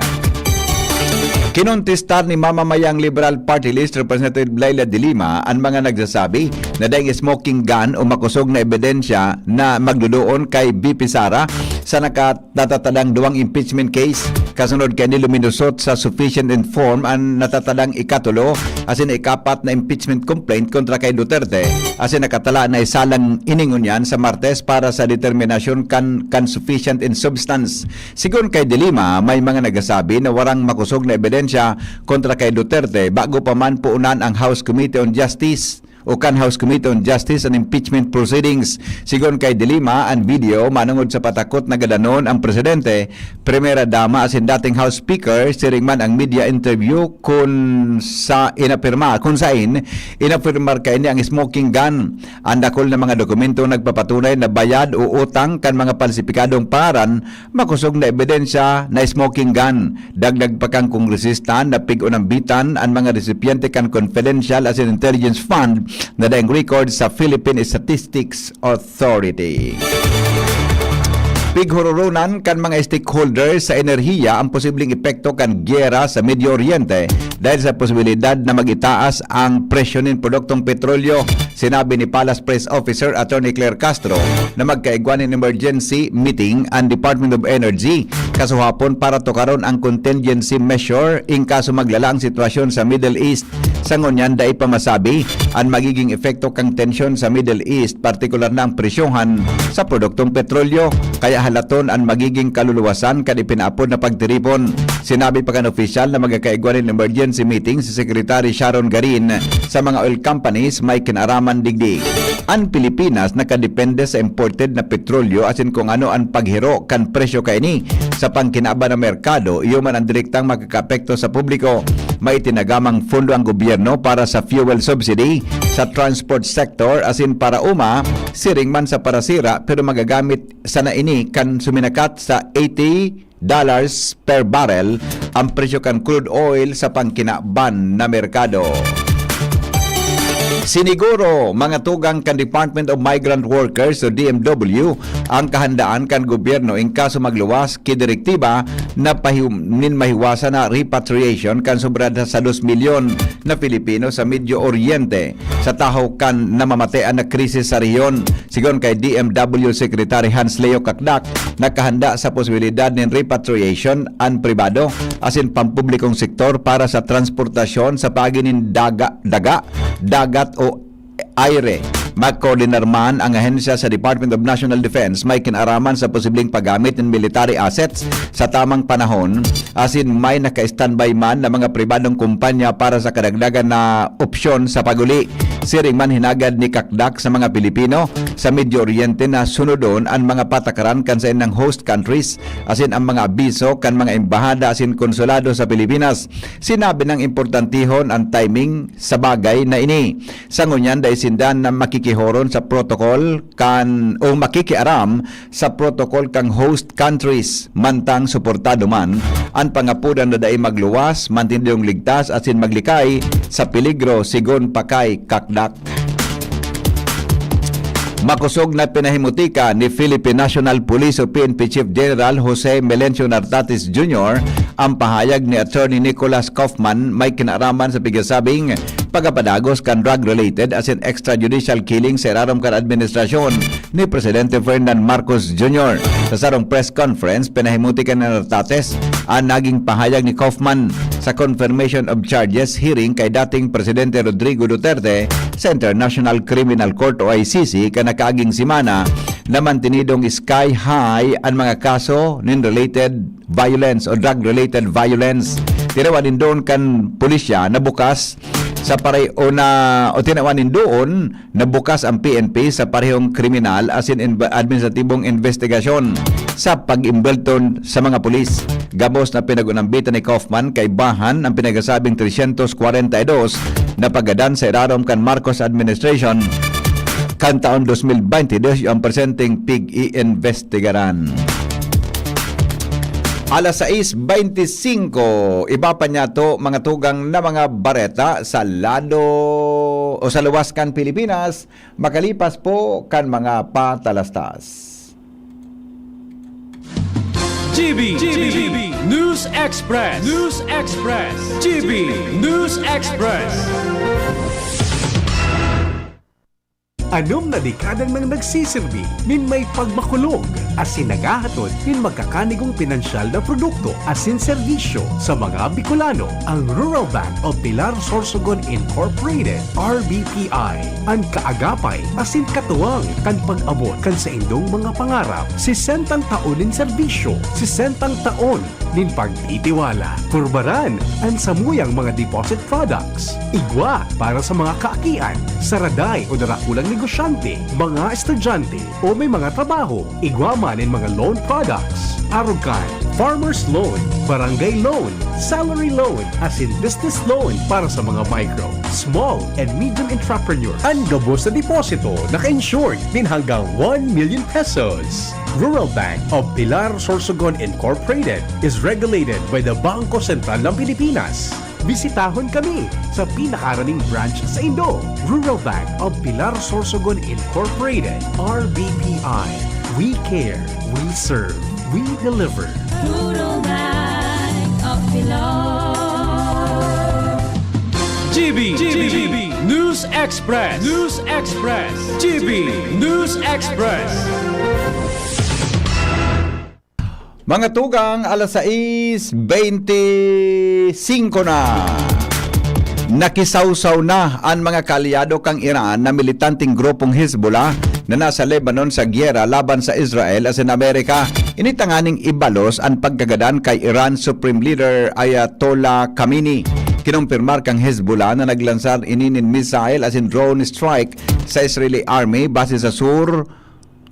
Kinontestar ni mamamayang Liberal Party List Representative Leila de Lima an mga nagsasabi na daing smoking gun o makosog na ebidensya na magduduon kay V P Sara sa naka- natatadang duwang impeachment case. Kasunod kaini, luminusot sa sufficient in form an natatadang ikatulo asin ikapat na impeachment complaint kontra kay Duterte, asin nakatala na isalang ini ngunyan sa Martes para sa determinasyon kan, kan sufficient in substance. Sigon kay De Lima, may mga nagsasabi na warang makosog na ebidensya kontra kay Duterte bago pa man puunan ang House Committee on Justice o kan House Committee on Justice an impeachment proceedings. Sigon kay De Lima, an video manongod sa patakot na gadanon ang presidente, primera dama asin dating House Speaker, siring man ang media interview kun sa inapirma, kun sain inapirmar kaini ang smoking gun. An dakul na mga dokumentong nagpapatunay na bayad o utang kan mga palsipikadong pangaran, makosog na ebidensya na smoking gun. Dagdag pa kan kongresista na pig-unambitan an mga resipyente kan confidential asin intelligence fund na daing record sa Philippine Statistics Authority. Pighororonan kan mga stakeholders sa enerhiya ang posibleng epekto kan giyera sa Medio Oriente dahil sa posibilidad na mag-itaas ang presyo nin produktong petrolyo. Sinabi ni Palace Press Officer Attorney Claire Castro na magkaigwa nin emergency meeting an Department of Energy kasuhapon para tukaron ang contingency measure in kaso maglala ang sitwasyon sa Middle East. Sa ngunyan, dai pa masabi an magiging epekto kan tensyon sa Middle East, partikular na ang presyohan sa produktong petrolyo, kaya halaton an magiging kaluluwasan kan ipinaapod na pagtiripon. Sinabi pa kan opisyal na magkakaigwa nin emergency meeting si Secretary Sharon Garin sa mga oil companies may kinaraman digdi. An Pilipinas nakadepende sa imported na petrolyo asin kung ano an paghiro kan presyo kaini sa pangkinaban na merkado, iyo man ang direktang makakaapekto sa publiko. May itinagamang pondo ang gobyerno para sa fuel subsidy sa transport sector asin para uma, siring man sa parasira, pero magagamit sana ini kan suminakat sa eighty dollars per barrel ang presyo kan crude oil sa pangkinaban na merkado. Siniguro, mga tugang kan Department of Migrant Workers o D M W, ang kahandaan kan gobyerno in kaso magluwas ki direktiba na pahiw-, nin mahiwasan na repatriation kan sobra sa dos milyon na Filipino sa Medio Oriente sa tahaw kan namamatean na krisis sa rehiyon. Sigon kay D M W Secretary Hans Leo Cacdac, nakahanda sa posibilidad nin repatriation an pribado asin pampublikong sektor para sa transportasyon sa paagi nin daga, daga, dagat o aire. Magkoordinar man ang ahensya sa Department of National Defense may kinaraman sa posibleng paggamit nin military assets sa tamang panahon, asin may naka-standby man na mga pribadong kumpanya para sa kadagdagan na opsyon sa pag-uli. Siring man, hinagad ni Cacdac sa mga Pilipino sa Medio Oriente na sunodon an mga patakaran kan saindang host countries, asin ang mga abiso kan mga embahada asin konsulado sa Pilipinas. Sinabi nang importantihon an timing sa bagay na ini. Sa ngunyan, dai sinda na makikihoron sa protocol kan, o makikiaram sa protokol kan host countries, mantang suportado man an pangapodan na dai magluwas, mantinidong ligtas asin maglikay sa peligro, sigon pa kay Cacdac. Makosog na pinahimutika ni Philippine National Police o P N P Chief General Jose Melencio Nartates Junior ang pahayag ni Attorney Nicholas Kaufman may kinaraman sa pigasabing pagkapadagos kan drug-related asin extrajudicial killing sa irarom kan administrasyon ni Presidente Ferdinand Marcos Junior. Sa sarong press conference, pinahimuti kan Nartates an naging pahayag ni Kaufman sa confirmation of charges hearing kay dating Presidente Rodrigo Duterte sa International Criminal Court o I C C kan nakaaging semana na mantinidong sky high an mga kaso nin related violence o drug-related violence. Tinawan nin doon kan pulisya na bukas sa pare-, o na, o tinawan nin doon na bukas ang P N P sa parehong kriminal asin inb-, administratibong investigasyon sa pag-imbelton sa mga pulis. Gabos na pinag-unambitan ni Kaufman kaibahan ang pinagsasabing tresyentos kwarenta y dos na paggadan sa irarom kan Marcos administration kan taon dos mil baynte dos ang presenteng pig-iimbestigaran. Alas sais baynte singko, iba pa niyato mga tugang na mga bareta sa lado o sa luwas kan Pilipinas, makalipas po kan mga patalastas. G B, G B, News Express, News Express, G B News Express. Anom na dekada nang nagsisirbi nin may pagmakulog asin naghahatod nin magkakanigong pinansyal na produkto asin serbisyo sa mga Bicolano. Ang Rural Bank of Pilar Sorsogon Incorporated, R B P I, an kaagapay asin katuwang kan pag-abot kan saindong mga pangarap. Sesentang taon nin serbisyo, sesentang taon nin pagtitiwala. Purbaran an samuyang mga deposit products. Igwa para sa mga kaakian, saraday o darakulang negosyante, mga estudyante o may mga trabaho. Igwa man nin mga loan products. Arog kan farmer's loan, barangay loan, salary loan, asin business loan para sa mga micro, small, and medium entrepreneur. An gabos na deposito naka-insured nin hanggang one million pesos. Rural Bank of Pilar Sorsogon Incorporated is regulated by the Bangko Sentral ng Pilipinas. Bisitahon kami sa pinakaraning branch saindo. Rural Bank of Pilar Sorsogon Incorporated, R B P I. We care, we serve, we deliver. Rural Bank of Pilar. G B, G B, News Express, News Express, G B News Express. Mga tugang, alas sais bente singko na. Nakisawsaw na an mga kaalyado kan Iran na militanteng grupong Hezbollah na nasa Lebanon sa giyera laban sa Israel asin Amerika. Ini tanganing ibalos an pagkagadan kay Iran Supreme Leader Ayatollah Khamenei. Kinumpirmar kan Hezbollah na naglansar ini nin missile asin drone strike sa Israeli Army base sa sur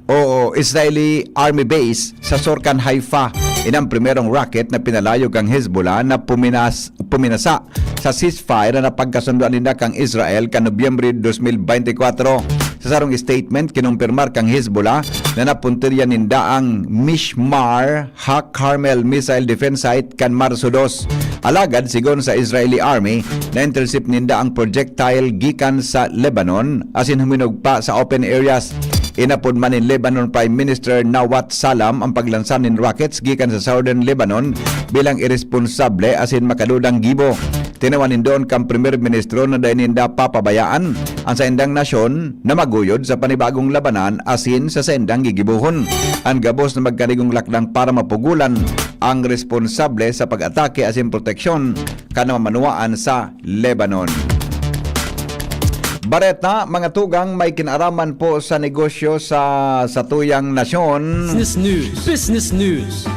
o Israeli Army Base sa sur kan Haifa. Ini an primerong rocket na pinalayog kan Hezbollah na puminas-, puminasa sa ceasefire na napagkasundoan ninda kan Israel kan Nobyembre dos mil bente kwatro. Sa sarong statement, kinumpirmar kan Hezbollah na napuntirya ninda ang Mishmar Ha Carmel Missile Defense Site kan Marso dos. Alagad, sigon sa Israeli Army, na-intercept ninda ang projectile gikan sa Lebanon asin huminugpa sa open areas. Inapod man nin Lebanon Prime Minister Nawaf Salam ang paglansar nin rockets gikan sa Southern Lebanon bilang iresponsable asin makadudang gibo. Tinawan nin duon kan Primer Ministro na dai ninda papabayaan an saindang nasyon na maguyod sa panibagong labanan asin sa saindang gigibohon. An gabos na magkanigong lakdang para mapugolan ang responsable sa pag-atake asin proteksyon kan mamanwaan sa Lebanon. Bareta, mga tugang, may kinaaraman po sa negosyo sa satuyang nasyon. Business News. Business News.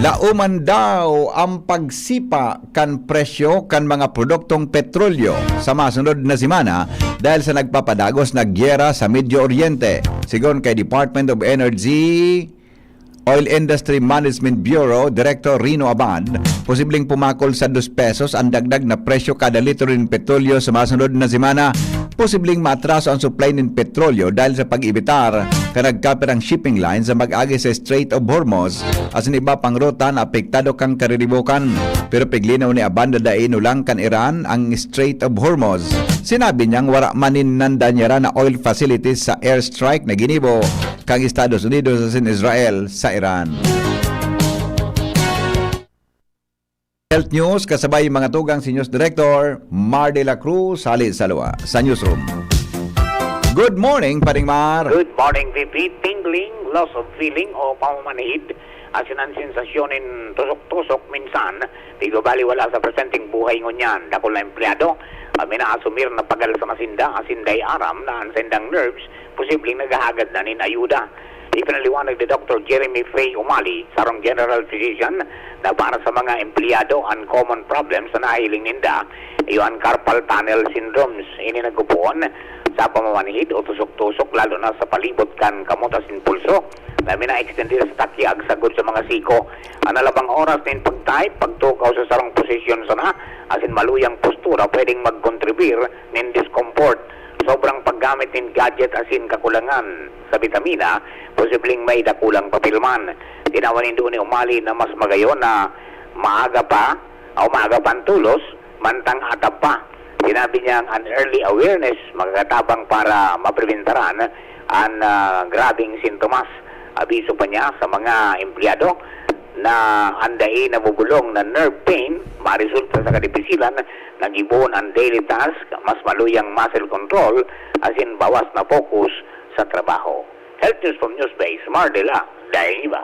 Lauman daw ang pagsipa kan presyo kan mga produktong petrolyo sa masunod na semana dahil sa nagpapadagos na giyera sa Medio Oriente. Sigon kay Department of Energy, Oil Industry Management Bureau Director Rino Abad, posibleng pumakol sa dos pesos an dagdag na presyo kada litro nin petrolyo sa masunod na semana. Posibleng maatraso an supply nin petrolyo dahil sa pag-ebitar kan nagkapirang shipping line sa mag-agi sa Strait of Hormuz asin iba pang ruta na apektado kan kariribokan. Pero piglinaw ni Abad na dai inulang kan Iran ang Strait of Hormuz. Sinabi niyang wara man nin nandanyaran na oil facilities sa airstrike na ginibo kan Estados Unidos asin Israel sa Iran. Health News, kasabay mga tugang si News Director Mar de la Cruz, hali sa luwa, sa newsroom. Good morning, Paring Mar. Good morning, V P. Tingling, loss of feeling o pamamanhid, asin an sensasyon nin tusok-tusok minsan, di ko baliwala sa presenteng buhay ngunyan. Dakul na empleyado, ah, minaasumir na pagal sa masinda, asin dai aram na an saindang nerves posibleng naghahagad na nin ayuda. Ipinaliwanag ni Doktor Jeremy Faye Umali, sarong general physician, na para sa mga empleyado, an common problems na nahiling ninda, iyo an carpal tunnel syndromes. Ini nagpupoon sa pamamanhid o tusok-tusok, lalo na sa palibot kan kamot asin pulso, na mina-extender sa takyag sagkod sa mga siko. An halabang oras nin pag-type, pagtukaw sa sarong posisyon sana, asin maluyang postura, pwedeng magkontribir nin discomfort. Sobrang paggamit nin gadget asin kakulangan sa bitamina, posibleng may dakulang papel man. Tinawan nindo ni Umali na mas magayon na maaga pa, o maaga pa ang tulos, mantang atab pa. Sinabi niyang an early awareness makakatabang para mapreventaran an, ah, grabeng sintomas. Abiso pa niya sa mga empleyado, na an dai nabubulong na nerve pain, maresulta sa kadipisilan na gibohon an daily task, mas maluyang muscle control, asin bawas na focus sa trabaho. Health News from Newsbase, Mar de la Daeva.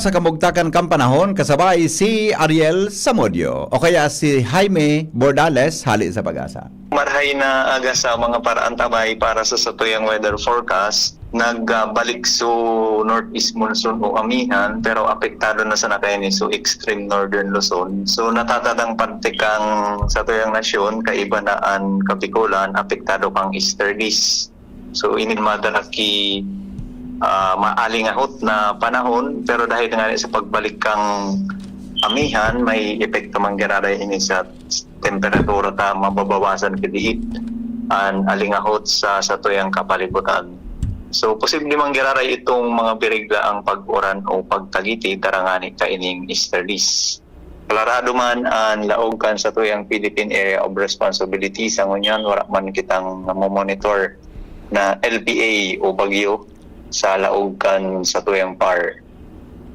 Sa kamugtakan kan panahon, kasabay si Ariel Samudio o kaya si Jaime Bordales, hali sa Pag-asa. Marhay na aga sa mga paraantabay para sa satuyang weather forecast. Nagbalik so northeast monsoon o amihan, pero apektado na sana kaini so extreme northern Luzon. So, natatadang parte kan satuyang nasyon, kaiba na an Kabikolan, apektado kan easterlies. So, ini madara ki, ah, maalingahot na panahon, pero dahil nga sa pagbalik kan amihan, may epekto man giraray ini sa temperatura ta, mababawasan ki diit an alingahot sa satuyang kapalibutan. So, posible man giraray itong mga birigla ang pag-uran o pagtagiti, dara ngani kaining easterlies. Klarado man an laog kan satuyang Philippine Area of Responsibility, sa ngunyan wara man kitang namomonitor na L P A o bagyo sa laog kan satuyang PAR.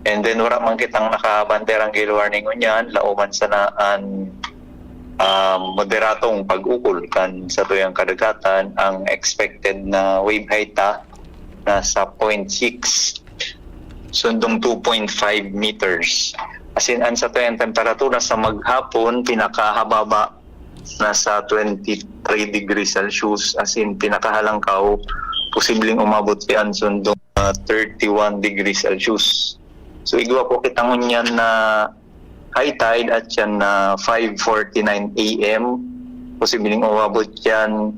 And then, wara man kitang nakabanderang gale warning ngunyan, laoman sana an, ah, moderadong pag-ukol kan satuyang kadagatan. Ang expected na wave height ta nasa point six sundong two point five meters. Asin, an satuyang temperatura sa maghapon, pinakahababa nasa twenty-three degrees Celsius, asin pinakahalangkaw, posibleng umabot yan sundong, ah, thirty-one degrees Celsius. So, igwa po kita ngunyan na high tide at yan na five forty-nine A M. Posibleng umabot yan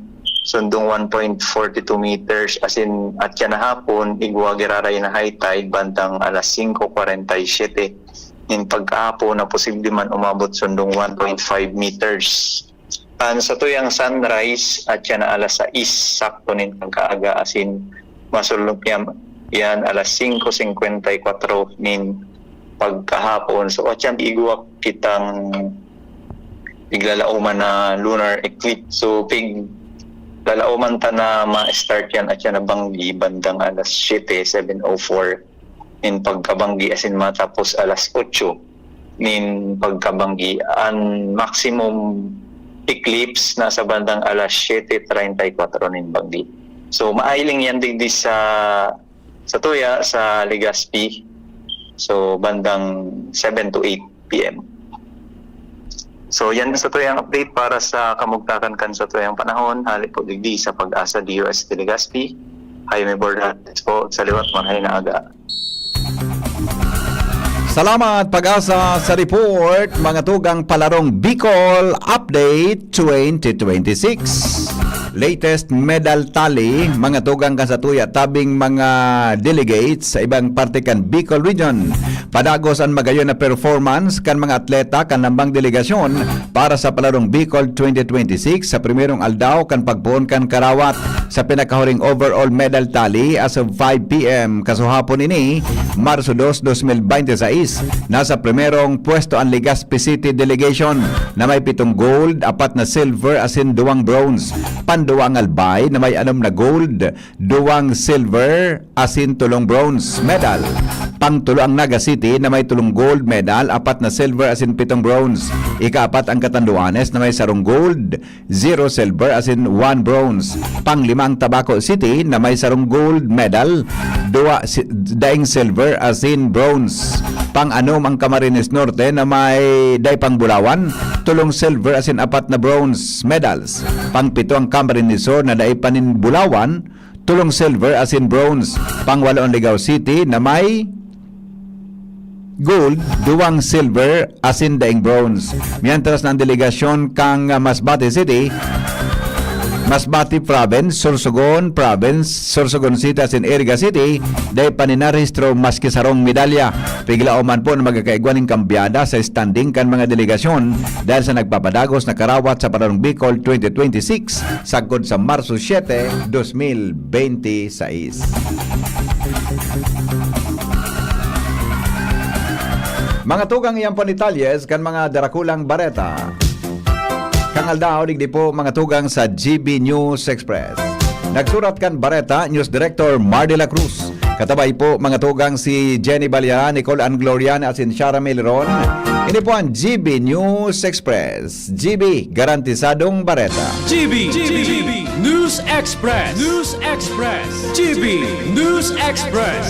sundong one point forty-two meters, asin at yan na hapon, igwa giraray na high tide bandang alas singko kwarenta y siyete nin pagkahapon na posible man umabot sundong one point five meters. An satuyang sunrise at yan na alas sais sakto nin pagkaaga, asin masulong yan, yan alas singko singkwenta y kwatro nin pagkahapon. So, at yan igwa kitang piglalaoman na lunar eclipse. So, piglalaoman ta na ma-start yan at yan na banggi bandang alas siyete, seven oh four nin pagkabanggi, asin matapos alas otso nin pagkabanggi. An maximum eclipse nasa bandang alas siyete treinta y kwatro nin banggi. So, maailing yan digdi sa, sa tuya, sa Legazpi. So, bandang seven to eight P M. So, yan sa tuyang update para sa kamugtakan kan sa tuyang panahon. Hali po digdi sa Pag-asa D O S Legazpi. Jaime Bordates po, sa liwat, marhay na aga. Salamat, Pag-asa, sa report, mga tugang palarong Bicol Update twenty twenty-six. Latest medal tally, mga tugang kan sa tuya, tabing mga delegates sa ibang parte kan Bicol Region. Padagos an magayon na performance kan mga atleta kan lambang delegasyon para sa Palarong Bicol twenty twenty-six sa primerong aldaw kan pagpoon kan karawat. Sa pinakahuring overall medal tally as of five P M kasuhapon ini, Marso dos, dos mil bente sais, nasa primerong pwesto an Legazpi City Delegation na may pitong gold, apat na silver asin duwang bronze. Panduwa ang Albay na may anom na gold, duwang silver asin tolong bronze medal. Pangtulo ang Naga City na may tolong gold medal, apat na silver asin pitong bronze. Ikaapat ang Catanduanes na may sarong gold, zero silver asin one bronze. Panglima ang Tabaco City na may sarong gold medal, duwa si-, daing silver asin bronze. Pang-anom ang Camarines Norte na may dai pang bulawan, tolong silver asin apat na bronze medals. Pangpito ang Camarines Sur na dai pa nin bulawan, tolong silver asin bronze. Pangwalo ang Ligao City na may gold, duwang silver asin daing bronze. Mientras na ang delegasyon kan, ah, Masbate City, Masbate Province, Sorsogon Province, Sorsogon City asin Iriga City, dai pa ninarehistro maski sarong medalya. Piglaoman po na magkakaigwa nin kambyada sa standing kan mga delegasyon dahil sa nagpapadagos na karawat sa Palarong Bicol twenty twenty-six sagkod sa Marso siete, dos mil bente sais. Mga tugang, iyan po an detalyes kan mga darakulang bareta. Ang aldaw, digdi po, mga tugang sa G B News Express. Nagsurat kan bareta, News Director Mar de la Cruz. Katabay po, mga tugang, si Jenny Baliaran, Nicole Ann Glorian, asin Shara Meliron. Ini po ang G B News Express. G B, garantisadong bareta. G B, G B, News Express. News Express. G B News Express.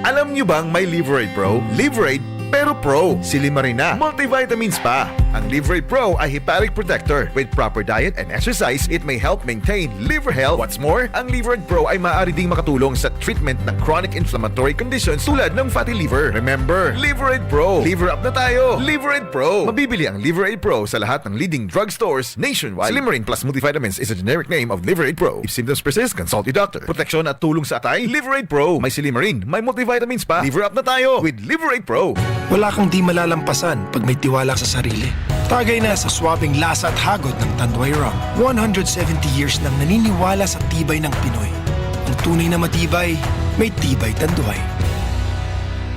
Alam nyo bang may Liverade Pro? Liverade, pero Pro. Silimarin na. Multivitamins pa. Ang Liverade Pro ay hepatic protector. With proper diet and exercise, it may help maintain liver health. What's more, ang Liverade Pro ay maaari ding makatulong sa treatment ng chronic inflammatory conditions tulad ng fatty liver. Remember, Liverade Pro. Liver up na tayo. Liverade Pro. Mabibili ang Liverade Pro sa lahat ng leading drugstores nationwide. Silimarin Plus Multivitamins is a generic name of Liverade Pro. If symptoms persist, consult your doctor. Proteksyon at tulong sa atay, Liverade Pro. May silimarin, may multivitamins pa. Liver up na tayo with Liverade Pro. Wala kang di malalampasan pag may tiwala sa sarili. Tagay na sa swabing lasa at hagod ng Tanduay Rum. One hundred seventy years nang naniniwala sa tibay ng Pinoy. Ang tunay na matibay, may Tibay Tanduay.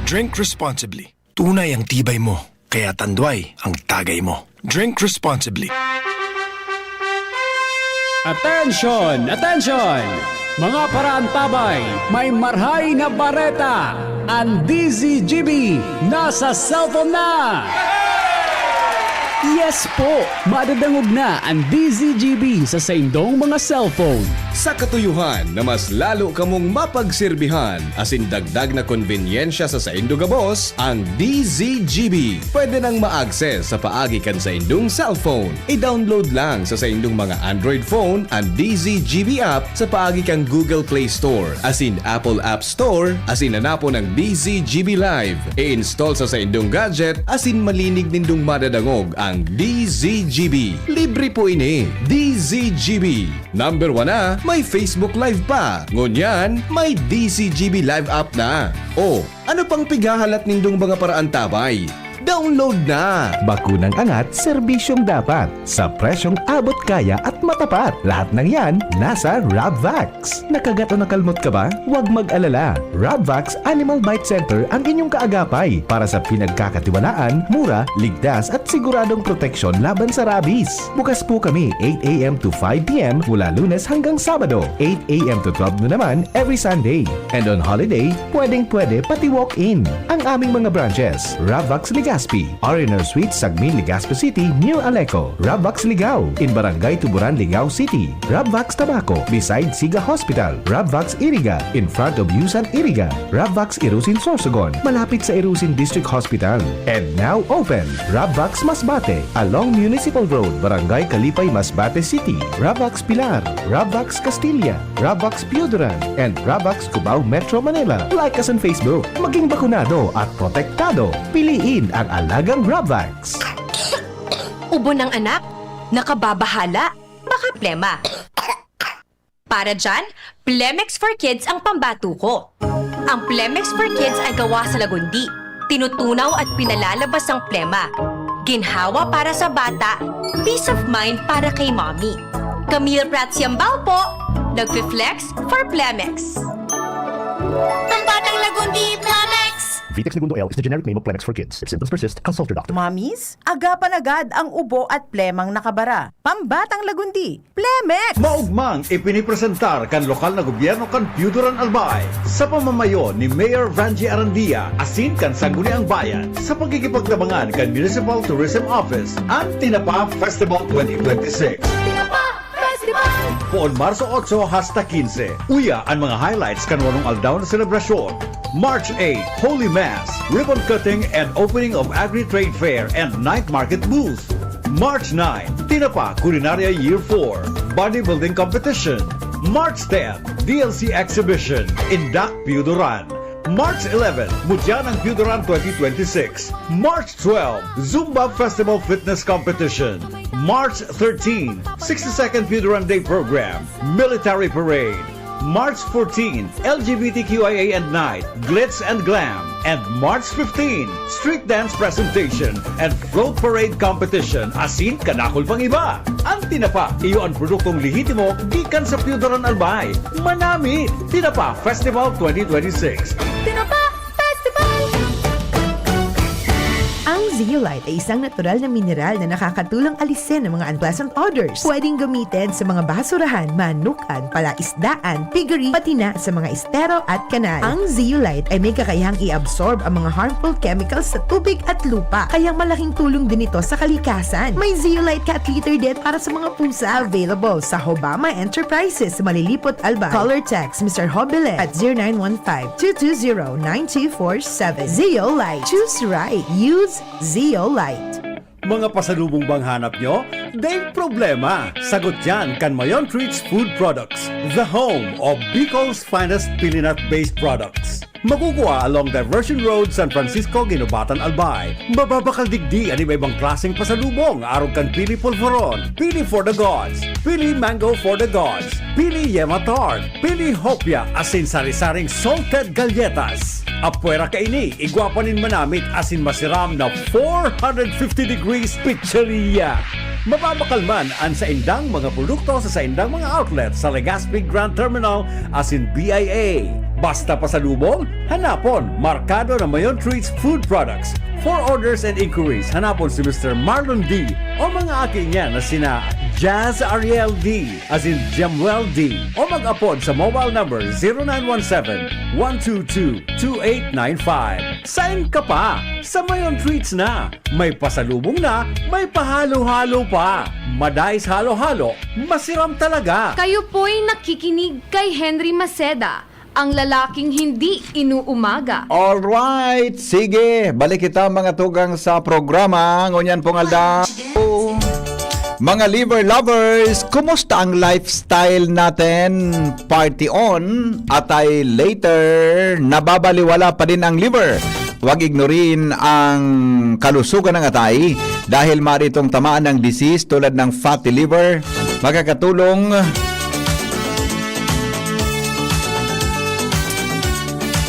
Drink responsibly. Tunay ang tibay mo, kaya Tanduay ang tagay mo. Drink responsibly. Attention! Attention! Mga paraantabay, may marhay na bareta! Ang D Z G B nasa cellphone na! Yes po! Madadangog na ang D Z G B sa saindong mga cellphone. Sa katuyohan na mas lalo kamong mapagsirbihan, asin dagdag na konbenyensya sa saindo gabos, ang D Z G B pwede nang ma-access sa paagi kan saindong cellphone. I-download lang sa saindong mga Android phone ang D Z G B app sa paagi kan Google Play Store asin Apple App Store, asin hanapon ang D Z G B Live. I-install sa saindong gadget asin malinig nindong madadangog ang D Z G B. Libre po ini. D Z G B. Number one na, may Facebook Live pa. Ngunyan, may D Z G B Live app na. O, ano pang pighahalat nindong mga paraantabay? Download na! Bakunang angat, serbisyong dapat. Sa presyong abot kaya at matapat. Lahat ng yan, nasa Rabvax. Nakagat o nakalmot ka ba? Huwag mag-alala. Rabvax Animal Bite Center ang inyong kaagapay para sa pinagkakatiwalaan, mura, ligtas at siguradong proteksyon laban sa rabies. Bukas po kami eight a m to five p m mula Lunes hanggang Sabado, eight a m to twelve noon naman every Sunday. And on holiday, pwedeng-pwede pati walk-in. Ang aming mga branches, Rabvax Legazpi, R and R Suite, Sagmin, Legazpi City, near Aleco, Rabvax Ligao, in Barangay Tuburan, Ligao City, Rabvax Tabaco, beside Siga Hospital, Rabvax Iriga, in front of Yusan Iriga, Rabvax Irusin Sorsogon, malapit sa Irusin District Hospital. And now open, Rabvax Masbate, along Municipal Road, Barangay Kalipay, Masbate City, Rabvax Pilar, Rabvax Castilla, Rabvax Pioduran, and Rabvax Cubao, Metro Manila. Like us on Facebook. Maging bakunado at protektado. Piliin ang alagang Rabvax. Ubo ng anak? Nakababahala? Baka plema. Para dyan, Plemex for Kids ang pambato ko. Ang Plemex for Kids ay gawa sa lagundi. Tinutunaw at pinalalabas ang plema. Ginhawa para sa bata, peace of mind para kay mommy. Camille Prats Yambao po, nagfi-flex for Plemex. Pambatang Lagundi, Plemex! Vitex Negundo L is the generic name of Plemex for Kids. If symptoms persist, consult your doctor. Mommies, agapan agad ang ubo at plemang nakabara. Pambatang Lagundi, Plemex! Maugmang ipinipresentar kan lokal na gobyerno kan Piyuduran, Albay, sa pamamayo ni Mayor Vangie Arandia, asin kan Sangguniang Bayan, sa pagkikipagtabangan kan Municipal Tourism Office, an Tinapa Festival twenty twenty-six. Tinapa Festival! Poon Marso otso hasta kinse. Uya an mga highlights kan walong aldaw na selebrasyon. March eight, Holy Mass, ribbon cutting and opening of Agri-Trade Fair and Night Market Booth. March nine, Tinapa Culinaria Year four, Bodybuilding Competition. March ten, D L C Exhibition, Indak Piyuduran. March eleven, Mudyan ang Piyuduran twenty twenty-six. March twelve, Zumba Festival Fitness Competition. March thirteen, sixty-second Piyuduran Day Program, Military Parade. March fourteen, L G B T Q I A and Night, Glitz and Glam. And March fifteen, Street Dance Presentation and Float Parade Competition, asin kadakul pang iba. An Tinapa, iyo an produktong lehitimo gikan sa Piyuduran, Albay. Manami! Tinapa Festival twenty twenty-six. Tinapa Festival! Ang Z Zeolite ay isang natural na mineral na nakakatulong alisin ang mga unpleasant odors. Pwedeng gamitin sa mga basurahan, manukan, palaisdaan, piggery, pati na sa mga estero at kanal. Ang zeolite ay may kakayahang i-absorb ang mga harmful chemicals sa tubig at lupa, kaya malaking tulong din ito sa kalikasan. May zeolite cat litter din para sa mga pusa, available sa Hobama Enterprises, Malilipot, Albay. Call or text Mister Hobilet at zero nine one five, two two zero, nine two four seven. Zeolite. Choose right. Use Zeolite. Mga pasalubong bang hanap nyo? Daing problema! Sagot yan kan Mayon Treats Food Products, the home of Bicol's finest pilinat-based products. Makukuha along Diversion Road, San Francisco, Guinobatan, Albay. Mababakal digdi an iba-ibang klaseng pasalubong, arog kan pili polvoron, pili for the gods, pili mango for the gods, pili yema tart, pili hopia, asin sari-saring salted galletas. Apwera kaini, igwa pa nin manamit asin masiram na four hundred fifty degrees pizzeria. Mababakal man an saindang mga produkto sa saindang mga outlet sa Legazpi Grand Terminal asin B I A. Basta pasalubong, hanapon, markado na Mayon Treats Food Products. For orders and inquiries, hanapon si Mister Marlon D o mga aki niya na sina Jazz Ariel D asin Jemuel D o mag-apod sa mobile number zero nine one seven, one two two, two eight nine five. Sain ka pa? Sa Mayon Treats na! May pasalubong na, may pahalo-halo pa! Madais halo-halo, masiram talaga! Kayo po'y nakikinig kay Henry Maceda, ang lalaking hindi inuumaga. Alright, sige, balik kita mga tugang sa programa. Ngunyan pong aldaw, mga liver lovers, kumusta ang lifestyle natin? Party on, atay later, nababaliwala pa din ang liver. Huwag ignorin ang kalusugan ng atay dahil maaari itong tamaan ng disease tulad ng fatty liver. Makakatulong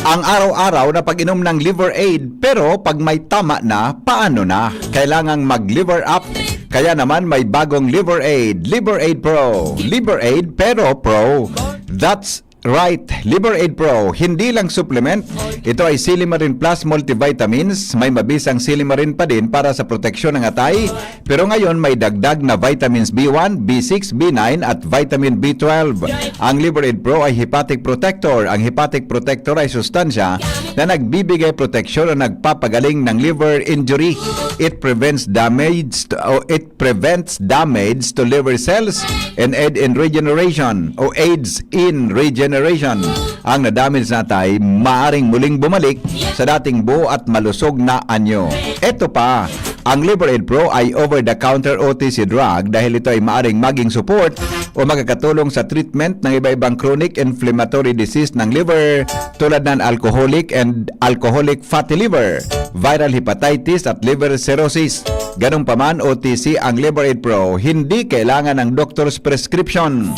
ang araw-araw na pag-inom ng Liver Aid, pero pag may tama na, paano na? Kailangang mag-Liver Up. Kaya naman may bagong Liver Aid, Liver Aid Pro. Liver Aid pero Pro. That's right, Liver Aid Pro, hindi lang supplement. Ito ay Silimarin Plus multivitamins. May mabisang silimarin pa din para sa proteksyon ng atay. Pero ngayon may dagdag na vitamins B one, B six, B nine at vitamin B twelve. Ang Liver Aid Pro ay hepatic protector. Ang hepatic protector ay sustansya na nagbibigay proteksyon o nagpapagaling ng liver injury. It prevents damage to, o it prevents damage to liver cells and aid in regeneration o aids in regeneration. Ang nadamage na atay maaring muling bumalik sa dating buo at malusog na anyo. Eto pa, ang Liver Aid Pro ay over-the-counter O T C drug dahil ito ay maaring maging support o makakatulong sa treatment ng iba-ibang chronic inflammatory disease ng liver tulad ng alcoholic and alcoholic fatty liver, viral hepatitis at liver cirrhosis. Ganun pa man, O T C ang Liver Aid Pro, hindi kailangan ng doctor's prescription.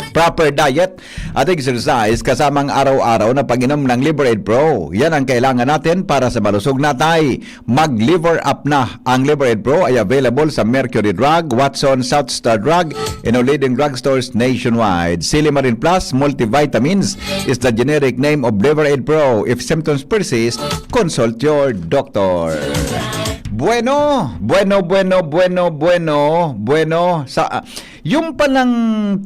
Proper diet at exercise kasamang araw-araw na pag-inom ng Liver Aid Pro. Yan ang kailangan natin para sa malusog na atay. Mag-Liver Up na. Ang Liver Aid Pro ay available sa Mercury Drug, Watson, South Star Drug, and all leading drugstores nationwide. Silimarin Plus Multivitamins is the generic name of Liver Aid Pro. If symptoms persist, consult your doctor. Bueno, bueno, bueno, bueno, bueno, bueno. Sa yung palang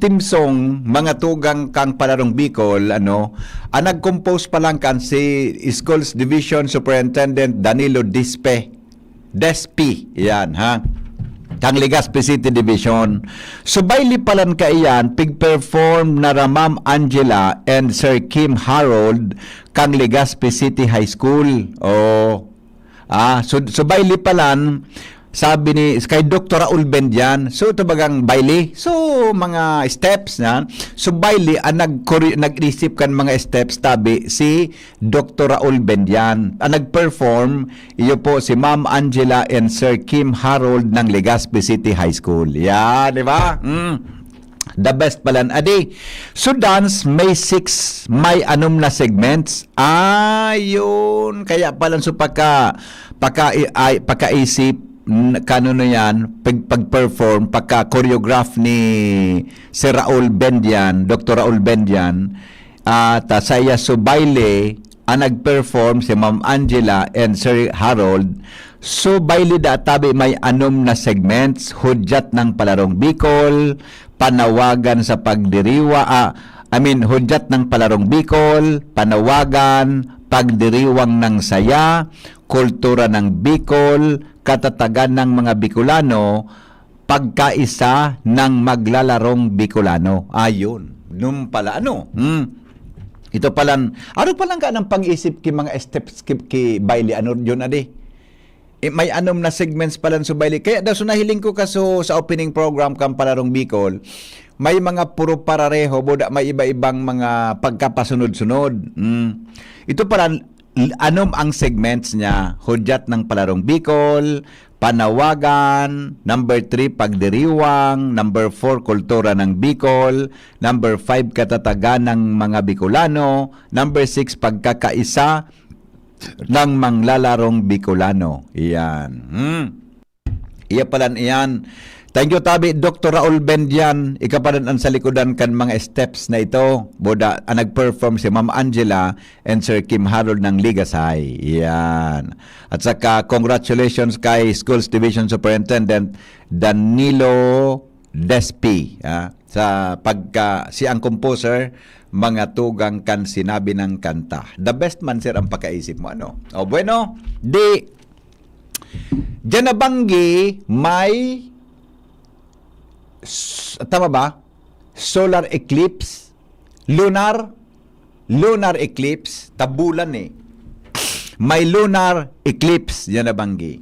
theme song, mga tugang kang Palarong Bicol, ano, ang nag-compose pa lang kan si Schools Division Superintendent Danilo Dispe. Despi, yan, ha? Kang Legazpi City Division. So, baili palan kaiyan, pig-perform na ra Ma'am Angela and Sir Kim Harold kang Legazpi City High School. Oh. Ah, so, so baili palan, sabi ni, kay Doktor Raul Bendian. So, ito bagang baili? So, mga steps na. So, baili, ang nag-, nag-isip kan mga steps, tabi, si Doktor Raul Bendian. Ang nag-perform, iyo po si Ma'am Angela and Sir Kim Harold ng Legazpi City High School. Yan, di ba? Mm. The best palan. Adi, so dance may six, may anom na segments. Ayun. Kaya palan so pagka, pagka, ay, pagkaisip, n-, kano na yan, pag, pag-perform, pagka-choreograph ni Sir Raul Bendian, Doktor Raul Bendian, at, ah, sa iya so baile, Ang nag-perform si Ma'am Angela and Sir Harold. So, Bailey, da tabi may anom na segments, hudyat ng palarong Bicol, panawagan sa pagdiriwa, ah, I mean, hudyat ng palarong Bicol, panawagan, pagdiriwang ng saya, kultura ng Bicol, katatagan ng mga Bicolano, pagkaisa ng maglalarong Bicolano. Ayun. Nung pala, ano? Hmm. Ito palan, ano palan ka ng pag-isip ki mga steps ki, ki Bailey? Ano yun, adi? Eh, may anom na segments palan so Bailey. Kaya daw, so nahiling ko kaso sa opening program kan Palarong Bicol, may mga puro parareho, boda may iba-ibang mga pagkapasunod-sunod. Hmm. Ito palan, l-, anom ang segments niya. Hudyat ng Palarong Bicol, panawagan, number three, pagdiriwang, number four, kultura ng Bicol, number five, katatagan ng mga Bicolano, number six, pagkakaisa ng manglalarong Bicolano. Iyan. Hmm. Iya palan iyan. Thank you, tabi, Doktor Raul Bendian. Ika palan ang sa likodan kan mga steps na ito. Boda, ang nag-perform si Ma'am Angela and Sir Kim Harold ng Ligasay. Iyan. At saka, congratulations kay Schools Division Superintendent Danilo Despi, ah, sa pagka, siya ang composer, mga tugang kan sinabi ng kanta. The best man, sir, ang pakaisip mo, ano? O, bueno, di, diyan na banggi, may, s-, tama ba? Solar eclipse, lunar, lunar eclipse, tabulan eh. May lunar eclipse, diyan na banggi.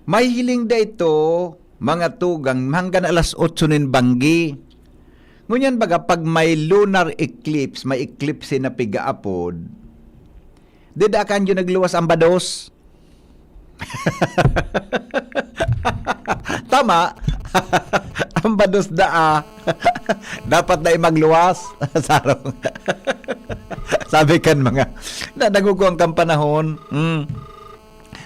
May hiling da ito, mga tugang, hanggang alas otso nin banggi. Ngunyan baga, pag may lunar eclipse, may eclipse na pigaapod, di da kan yun nagluwas ang bados. Tama. Ang bados da, ah. Dapat na magluwas. Sarong. Sabi kan mga, nadangog ko ang kampanahon. Mm.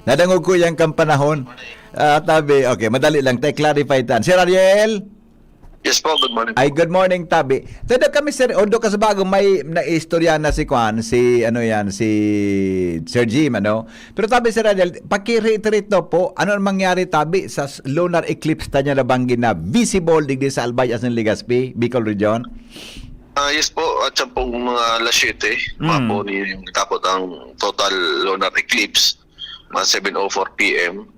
Nadangog ko yang kampanahon. Ah, tabi, okay, madali lang. Tayo clarify tan. Sir Ariel? Yes po, good morning po. Ay, good morning, tabi. Tado kami, sir, odo ka sa bago, may naistorya na si Kwan, si, ano yan, si Sir Jim, ano? Pero tabi, Sir Ariel, paki-reiterate daw po, ano ang mangyari, tabi, sa s-, lunar eclipse ta niya na banggi na visible digdi sa Albay, Asin, Legazpi, Bicol Region? Ah, yes po, at sa pong mga alas siyete, Mm. mga po ni-, yung tapos ang total lunar eclipse, mga seven oh four P M,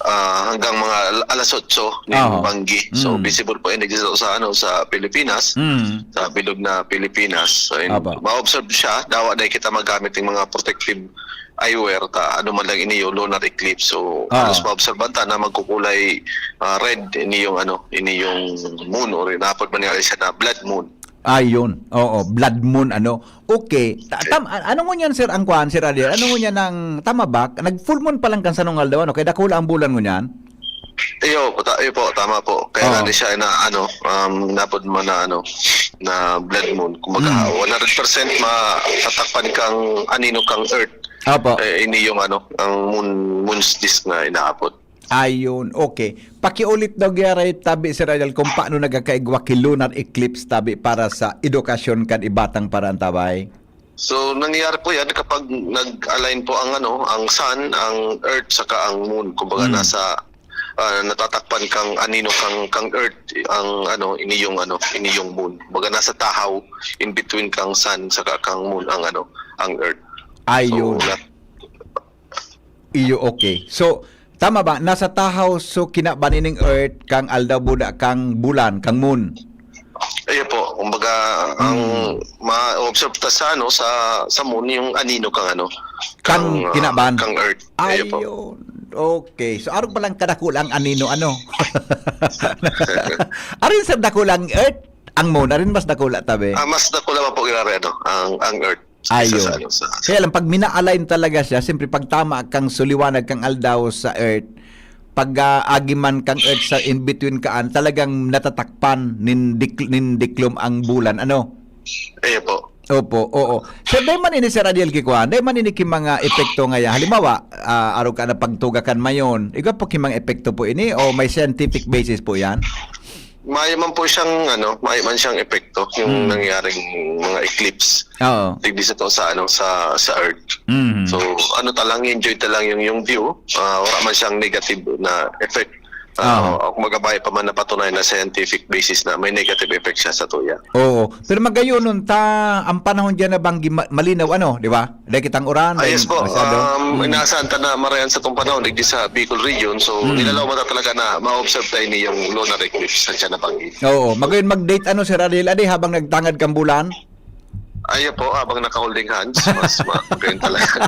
ah, hanggang mga al-, alas otso nin Aha. banggi. So, Mm. visible po yan dito sa, ano, sa Pilipinas, Mm. sa bilog na Pilipinas. So, in-, Apa. ma-observe siya, dawa na kita magamit ng mga protective eyewear, ta, ano man lang ini yung lunar eclipse. So, Ah. halos maobserban ta na magkukulay, ah, red ini yung, ano, ini yung moon, or inapod man nga siya na blood moon. Ayun. Oo, blood moon, ano. Okay. Ta-, Okay. tam-, a-, ano ngunyan, sir, ang kuan, Sir Ariel? Ano ngunyan ang, tama ba? Nag-full moon pa lang kan sanong aldaw, ano? Kaya dakula ang bulan ngunyan? Iyo, ta-, iyo po, tama po. Kaya Oo. nga ni siya na, ano, um, napod mo na, ano, na blood moon. Kumbaga, Mm. one hundred percent matatakpan kang anino kang Earth. Opo. Eh, ini yung, ano, ang moon, moon's disk na inaapod. Ayun, okay. Pakiulit daw, Gary, tabi, Sir Ariel, kung paano nagkakaigwa ki lunar eclipse, tabi, para sa edukasyon kan ibatang paraan, tabay? So, nangyayari po yan kapag nag-align po ang, ano, ang sun, ang earth, saka ang moon. Kumbaga, Hmm. nasa, ah, natatakpan kang anino kang, kang earth, ang, ano, ini yung, ano, ini yung moon. Kumbaga, nasa tahaw, in between kang sun, saka kang moon, ang, ano, ang earth. Ayun. So, na- Iyo, okay. So, tama ba? Nasa tahaw, so, kinaban ining earth, kang aldaw, buda, kang bulan, kang moon. Iyo po, kumbaga, ang Hmm. ma-observe ta sa, ano, sa, sa moon, yung anino kang, ano, Kang kang, ah, kinaban. kang earth. Iyo po. Ayun. Okay. So, arog palang kadakula ang anino, ano? Arin sa dakulang earth, ang moon, arin mas dakula, tabi? Ah, mas dakula pa po, Gary, ano, ang, ang earth. Ayun. Sa, sa, ano, sa Kaya lang, pag mina-align talaga siya, siyempre, pag tama kang suliwanag kang aldaw sa earth, pag, ah, agi man kang earth sa in between kaan, talagang natatakpan nin dik-, nin diklom ang bulan, ano? Iyo po. Opo, oo. Sir, dai man ini, Sir Ariel, kikuan, dai man ini ki mga epekto ngaya. Halimbawa, ah, arog ka na pagtugakan mayon, igwa po ki mga epekto po ini o may scientific basis po yan? Mayo man po siyang, ano, mayo man siyang epekto yung Hmm. nangyaring mga eclipse. Oo. Digdi sa to, sa, ano, sa, sa Earth. Mhm. So, ano ta lang, enjoy ta lang yung, yung view. Ah, wala man siyang negative na effect. Ah, Aha. Kung magabay pa man na patunay na scientific basis na may negative effect siya sa tuya. Oo. Pero magayon nun ta, ang panahon diyan na banggi ma-, malinaw, ano, di ba? Dahil kitang uran, Ah, dahil yes po. masyado. Um, Mm. inaasahan ta na marayan sa tong panahon, digdi sa Bicol region. So, Mm. nilalaw mata talaga na ma-observe tayo ni yung lunar eclipse sa siya na banggi. Oo. Magayon mag-date, ano, Sir Ariel, adi, habang nagtangad kang bulan? Ayo po, habang naka-holding hands, mas ma-, ganun talaga.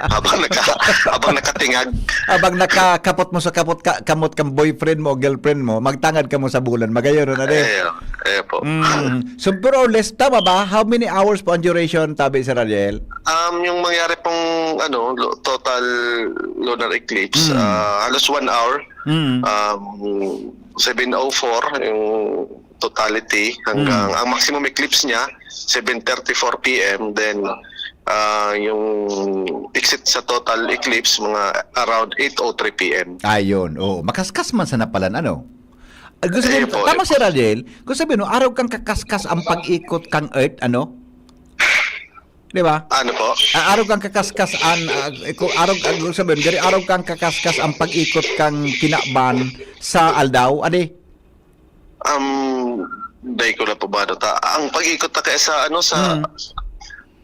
Habang naka-, habang nakatingag. Habang nakakapot mo sa kapot ka, kamot kang boyfriend mo o girlfriend mo, magtangad ka mo sa bulan. Magayon, ano, di? Ayo, ayo po. Mm. So, pero less, tama ba? How many hours po ang duration, tabi, Sir Ariel? Um, yung mangyari pong, ano, lo-, total lunar eclipse, Mm. ah, halos one hour. Mm. Um, seven oh four yung totality hanggang Mm. ang maximum eclipse niya, seven thirty-four P M. Then, ah, yung exit sa total eclipse, mga around eight oh three P M. Ayun, oo. Makaskas man sana palan, ano? Ah, gusto Eh, mo, po, tama eh, si po. Radiel, gusto sabihin, no, araw kang kakaskas ang pag-ikot kang Earth, ano? Di ba? Ano po? Ah, araw kang kakaskas an, ah, kung araw, ah, gusto sabihin, gari araw kang kakaskas ang pag-ikot kang kinaban sa aldaw, adi? Um, dai ko na po ba, ano, ta-, ang pag-ikot ta kaya sa, ano, sa, Hmm.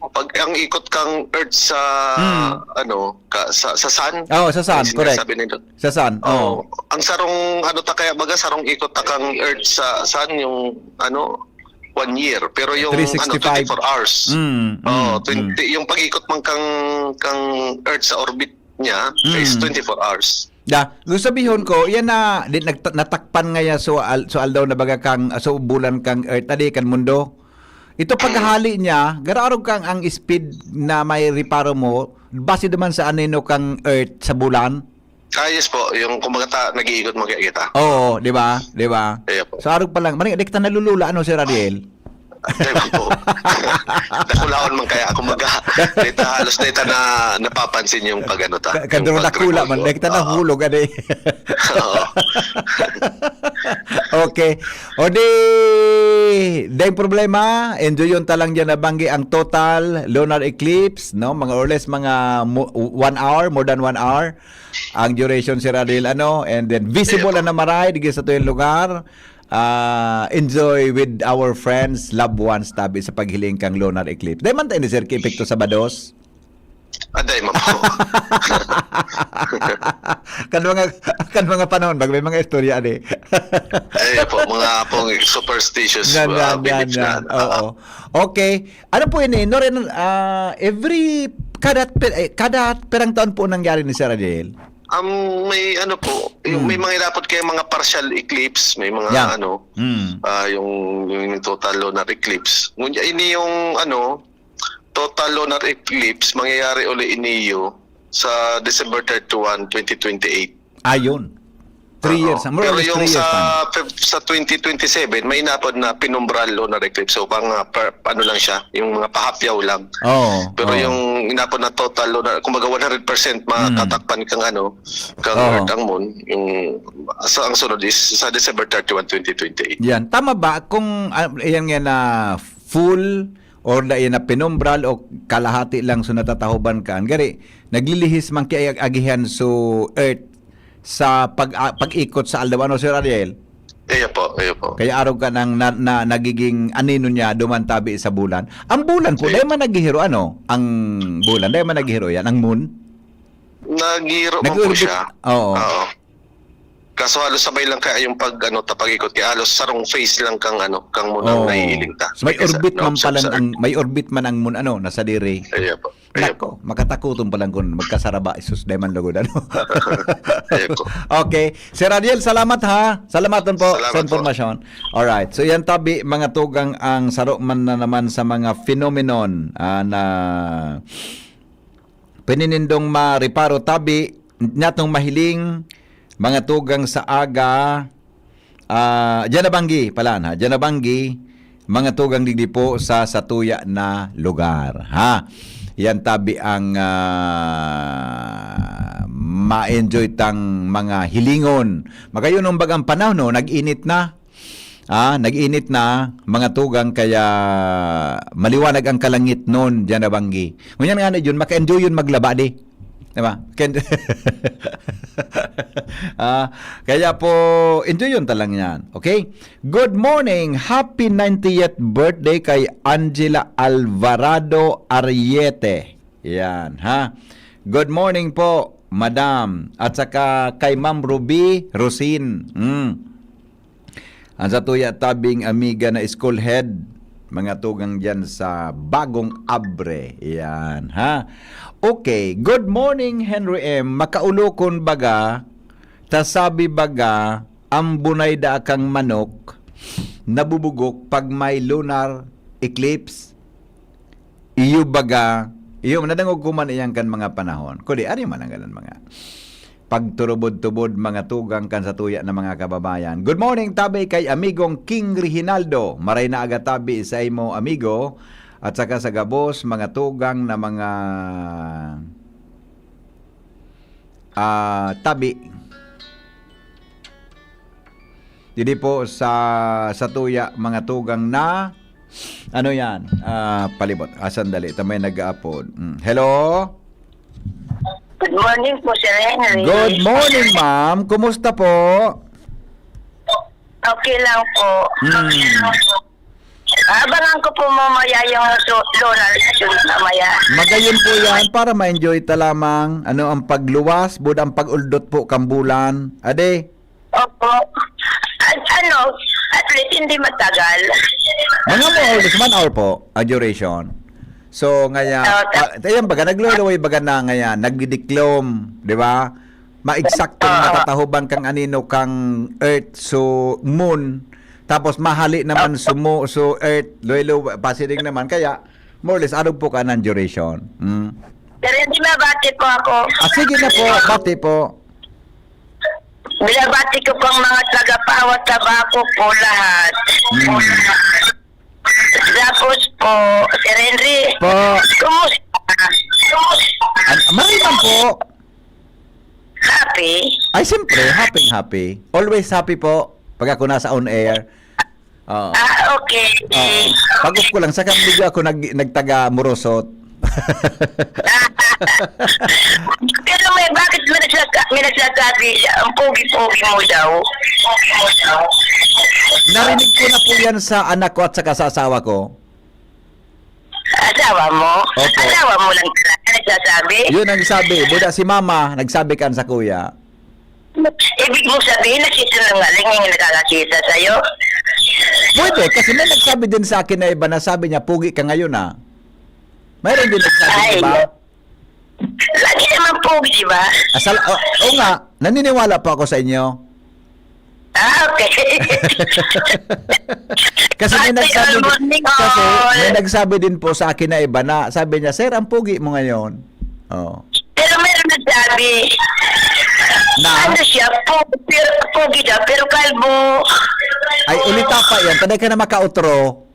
pag, ang ikot kang Earth sa, Hmm. ano, ka, sa, sa Sun? Oo, sa Sun, Yung correct. sinasabi nila. Sa Sun, Oo. oo. Ang sarong, ano, ta kaya, baga, sarong ikot ta kang Earth sa Sun, yung, ano, one year. Pero yung, ano, Three sixty-five. twenty-four hours. Mm, Oo, mm, twenty, mm. yung pag-ikot man kang, kang Earth sa orbit niya is Mm. twenty-four hours. Da, gusto sabihon ko, yan na, di, nagta-, natakpan nga ya so, al-, so aldaw na baga kang, so bulan kang Earth, adi, kan mundo. Ito Mm. paghahali niya, garo arog kang ang speed na may reparo mo, base naman sa anino kang Earth sa bulan. Ah, yes po. Yung kumbaga ta-, nag-iikot man kaya kita. Oo, di ba? Di ba? Kaya po. So, arog pa lang. Maring, di kita nalulula, ano, Sir Ariel? Di ba po? Dakulaon man kaya, kumbaga, di ta, halos di ta na napapansin yung pag-ano ta, Ka-, yung kaduro dakula man, pagrevolve. di kita Oo. nahulog, ano eh. Oo. Okay. O di, dahil problema, enjoy yun talang dyan na banggi ang total lunar eclipse, no? Mga or less, mga mo-, one hour, more than one hour. Ang duration, Sir Adil, ano, and then visible Ayun. na maray, digdi sa tuyong lugar. Ah, enjoy with our friends, loved ones, tabi sa paghiling kang lunar eclipse. Dahil man tayo ni Sir, ki epekto sa bados? Aday, man po. Kan mga, kan mga panahon, bag may mga istorya, adi. Ayun po, mga pong superstitious, Yan, ah, yan, yan, beliefs na, yan. Oo. ah, Okay. Ano po ini? No, rin, ah, every, kada, per-, eh, kada perang taon po nangyari ni Sir Adil? Um, may ano po, yung Hmm. may mga inapod kayo, mga partial eclipse, may mga Yeah. ano, Hmm. ah, yung, yung total lunar eclipse. Ngunyan, ini yung ano, total lunar eclipse, mangyayari uli iniyo sa December thirty-one, twenty twenty-eight. Ayun. Three Oo. years, more or Pero less yung three years sa time. Feb-, sa twenty twenty-seven, may inapod na penumbral lunar eclipse. So, pang, ah, per-, ano lang siya, yung mga pahapyaw lang. Oo, Pero oo. yung inapod na total lunar, kumbaga one hundred percent Mm. matatakpan kang ano, kang Oo. Earth ang moon, yung sa, ang sunod is sa December thirty-one, twenty twenty-eight. Yan. Tama ba kung, ah, yan nga na full or dai na penumbral o kalahati lang so natatahoban kan? Gari, naglilihis man kaya agihan so Earth sa pag, ah, pag-ikot sa aldaw. Ano, Sir Ariel? Iyo po, iyo po. Kaya arog ka nang na, na, nagiging anino niya duman tabi sa bulan. Ang bulan po, Iyo. dai man naghihiro, ano? Ang bulan, dai man naghihiro yan? Ang moon? Naghihiro man po Nag-orbit, siya. oo. Oo. Kaso halos sabay lang kaya yung pag, ano, ta, pag-ikot. Kaya halos sarong phase lang kang, ano, kang moon ang Oo. naiiling ta. So, may Kaya sa orbit man naobserve pala sa ang, may orbit man ang moon, ano, nasa diri. Iyo po. Iyo po. Nako, makatakuton pa lang kung magkasaraba, isus, dai man lugod, ano? Iyo po. Okay. Sir Ariel, salamat ha. Salamaton po Salamat sa po. impormasyon. Alright. So, yan tabi, mga tugang, ang saro man na naman sa mga phenomenon, ah, na pininindong mareparo tabi, natong mahiling, mga tugang sa aga, ah, dyan na banggi, palan ha, dyan na banggi, mga tugang digdi po sa satuya na lugar, ha. Yan tabi ang, ah, ma-enjoy tang mga hilingon. Magayon ang bagang panahon, no? Nag-init na. Ah, nag-init na, mga tugang, kaya maliwanag ang kalangit nun, diyan na banggi. Ngunyan nga na yun, maka-enjoy yun maglaba, di? Diba? Ken-, ah, kaya po, enjoy yun talang yan. Okay? Good morning! Happy ninetieth birthday kay Angela Alvarado Ariete. Yan, ha? Good morning po, madam. At saka kay Ma'am Ruby Rosin. Mm. Ang satuya tabing amiga na school head, mga tugang diyan sa Bagong Abre. Yan, ha? Okay. Good morning, Henry M. Makaulokon baga, ta sabi baga, ang bunay da akang manok, nabubugok pag may lunar eclipse. Iyo baga, iyo, nadangog ko man iyan kan mga panahon. Kuli, ari man ang ganun mga pagturubod-tubod, mga tugang kan satuya na mga kababayan. Good morning, tabi kay amigong King Reginaldo. Maray na aga tabi sa imo, amigo. At saka sa gabos, mga tugang na mga, ah, tabi. Didi po sa, satuya, mga tugang na, ano yan? Ah, palibot. Ah, sandali. Tamay nag-aapod. Mm. Hello? Good morning po, Sir Henry. Good morning, ma'am. Kumusta po? Okay lang po. Hmm. Abangan ko po mamaya yung su-, lunar eclipse mamaya. Magayon po yan para ma-enjoy ta lamang. Ano ang pagluwas, bud ang pag-uldot po kang bulan. Ade? Opo. At ano, at least hindi matagal. Mga more or less one hour po, a duration. So, ngaya, Oo, ta- ah, ayan baga, nagluluway baga na ngayan, nagdidiklom, di ba? Maeksaktong Oo. matatahoban kang anino kang Earth, so Moon. Tapos mahali naman Oo. sumo, so Earth, luwelo, pasiring naman. Kaya, more or less, arog po ka ng duration. Mm. Pero hindi mabati po ako. Ah, sige na po, bati po. Binabati ko pang mga taga-Pawat, Tabaco po lahat. Mm. Tapos po, Sir Henry, Po. kumusta? Kumusta? An-, maray man po. Happy? Ay, siyempre, happy, happy. Always happy po pag ako nasa on air. Oo. Ah, okay. Oo. Pag-off ko lang, saka medyo ako nag-, nagtaga morosot. Pero may, bakit may nagsaga-, may nagsasabi, "Ang pogi-pogi mo daw"? Narinig ko na po yan sa anak ko at saka sa asawa ko. Asawa mo? Opo. Asawa mo lang talaga nagsasabi? Yun ang sabi. Buda si mama, nagsabi kan sa kuya. Ibig mong sabihin, nagsisinungaling yung nakakakita sa'yo? Pwede, kasi may nagsabi din sa akin na iba na sabi niya, "Pogi ka ngayon, ah." Mayroon din nagsabi, Ay, di ba? Lagi naman pogi, di ba? Asal-, o, oo nga, naniniwala po ako sa inyo. Ah, okay. Kasi may Ate, nagsabi, good morning, kasi may all. nagsabi din po sa akin na iba na sabi niya, "Sir, ang pogi mo ngayon." Oh. Pero meron nagsabi, Na? ano siya, po, pero, pogi daw, pero kalbo. Ay, ulita pa yan. Taday ka na makautro.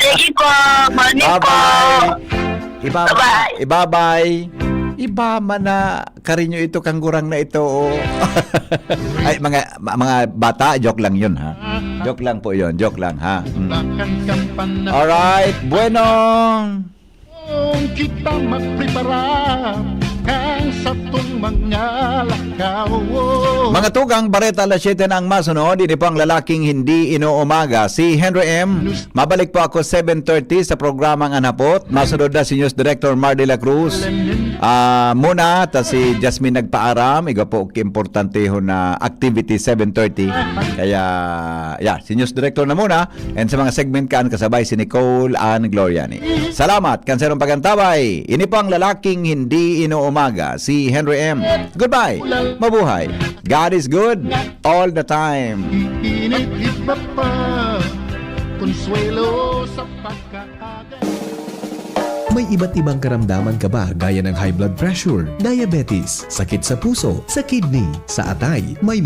Sige po. Morning po. Bye-bye. Iba, Bye-bye. Ibabay. Iba man na karinyo ito, kanggurang na ito, oh. Ay, mga, ma-, mga bata, joke lang yun, ha? Joke lang po yun, joke lang, ha? Mm. Alright, bueno. Kung kita magprepara kan satong mga lakaw. Mga tugang, bareta alas siyete na ang masunod. Ini po ang lalaking hindi inuumaga, si Henry M. Mabalik po ako seven thirty sa programang Anapot. Masunod na si News Director Mar de la Cruz. Ah, muna, ta si Jasmine nagpaaram. Iga po, importantehon na activity, seven thirty. Kaya, yeah, si News Director na muna. And sa mga segment kan, kasabay si Nicole and Gloria ni. Salamat kan sarong pagantabay. Ini po ang lalaking hindi inuumaga, si Henry M. Goodbye. Mabuhay. God is good all the time. Init iba pa, konsuelo sa pagkaaga. May iba't ibang karamdaman ka ba, gaya ng high blood pressure, diabetes, sakit sa puso, sa kidney, sa atay, may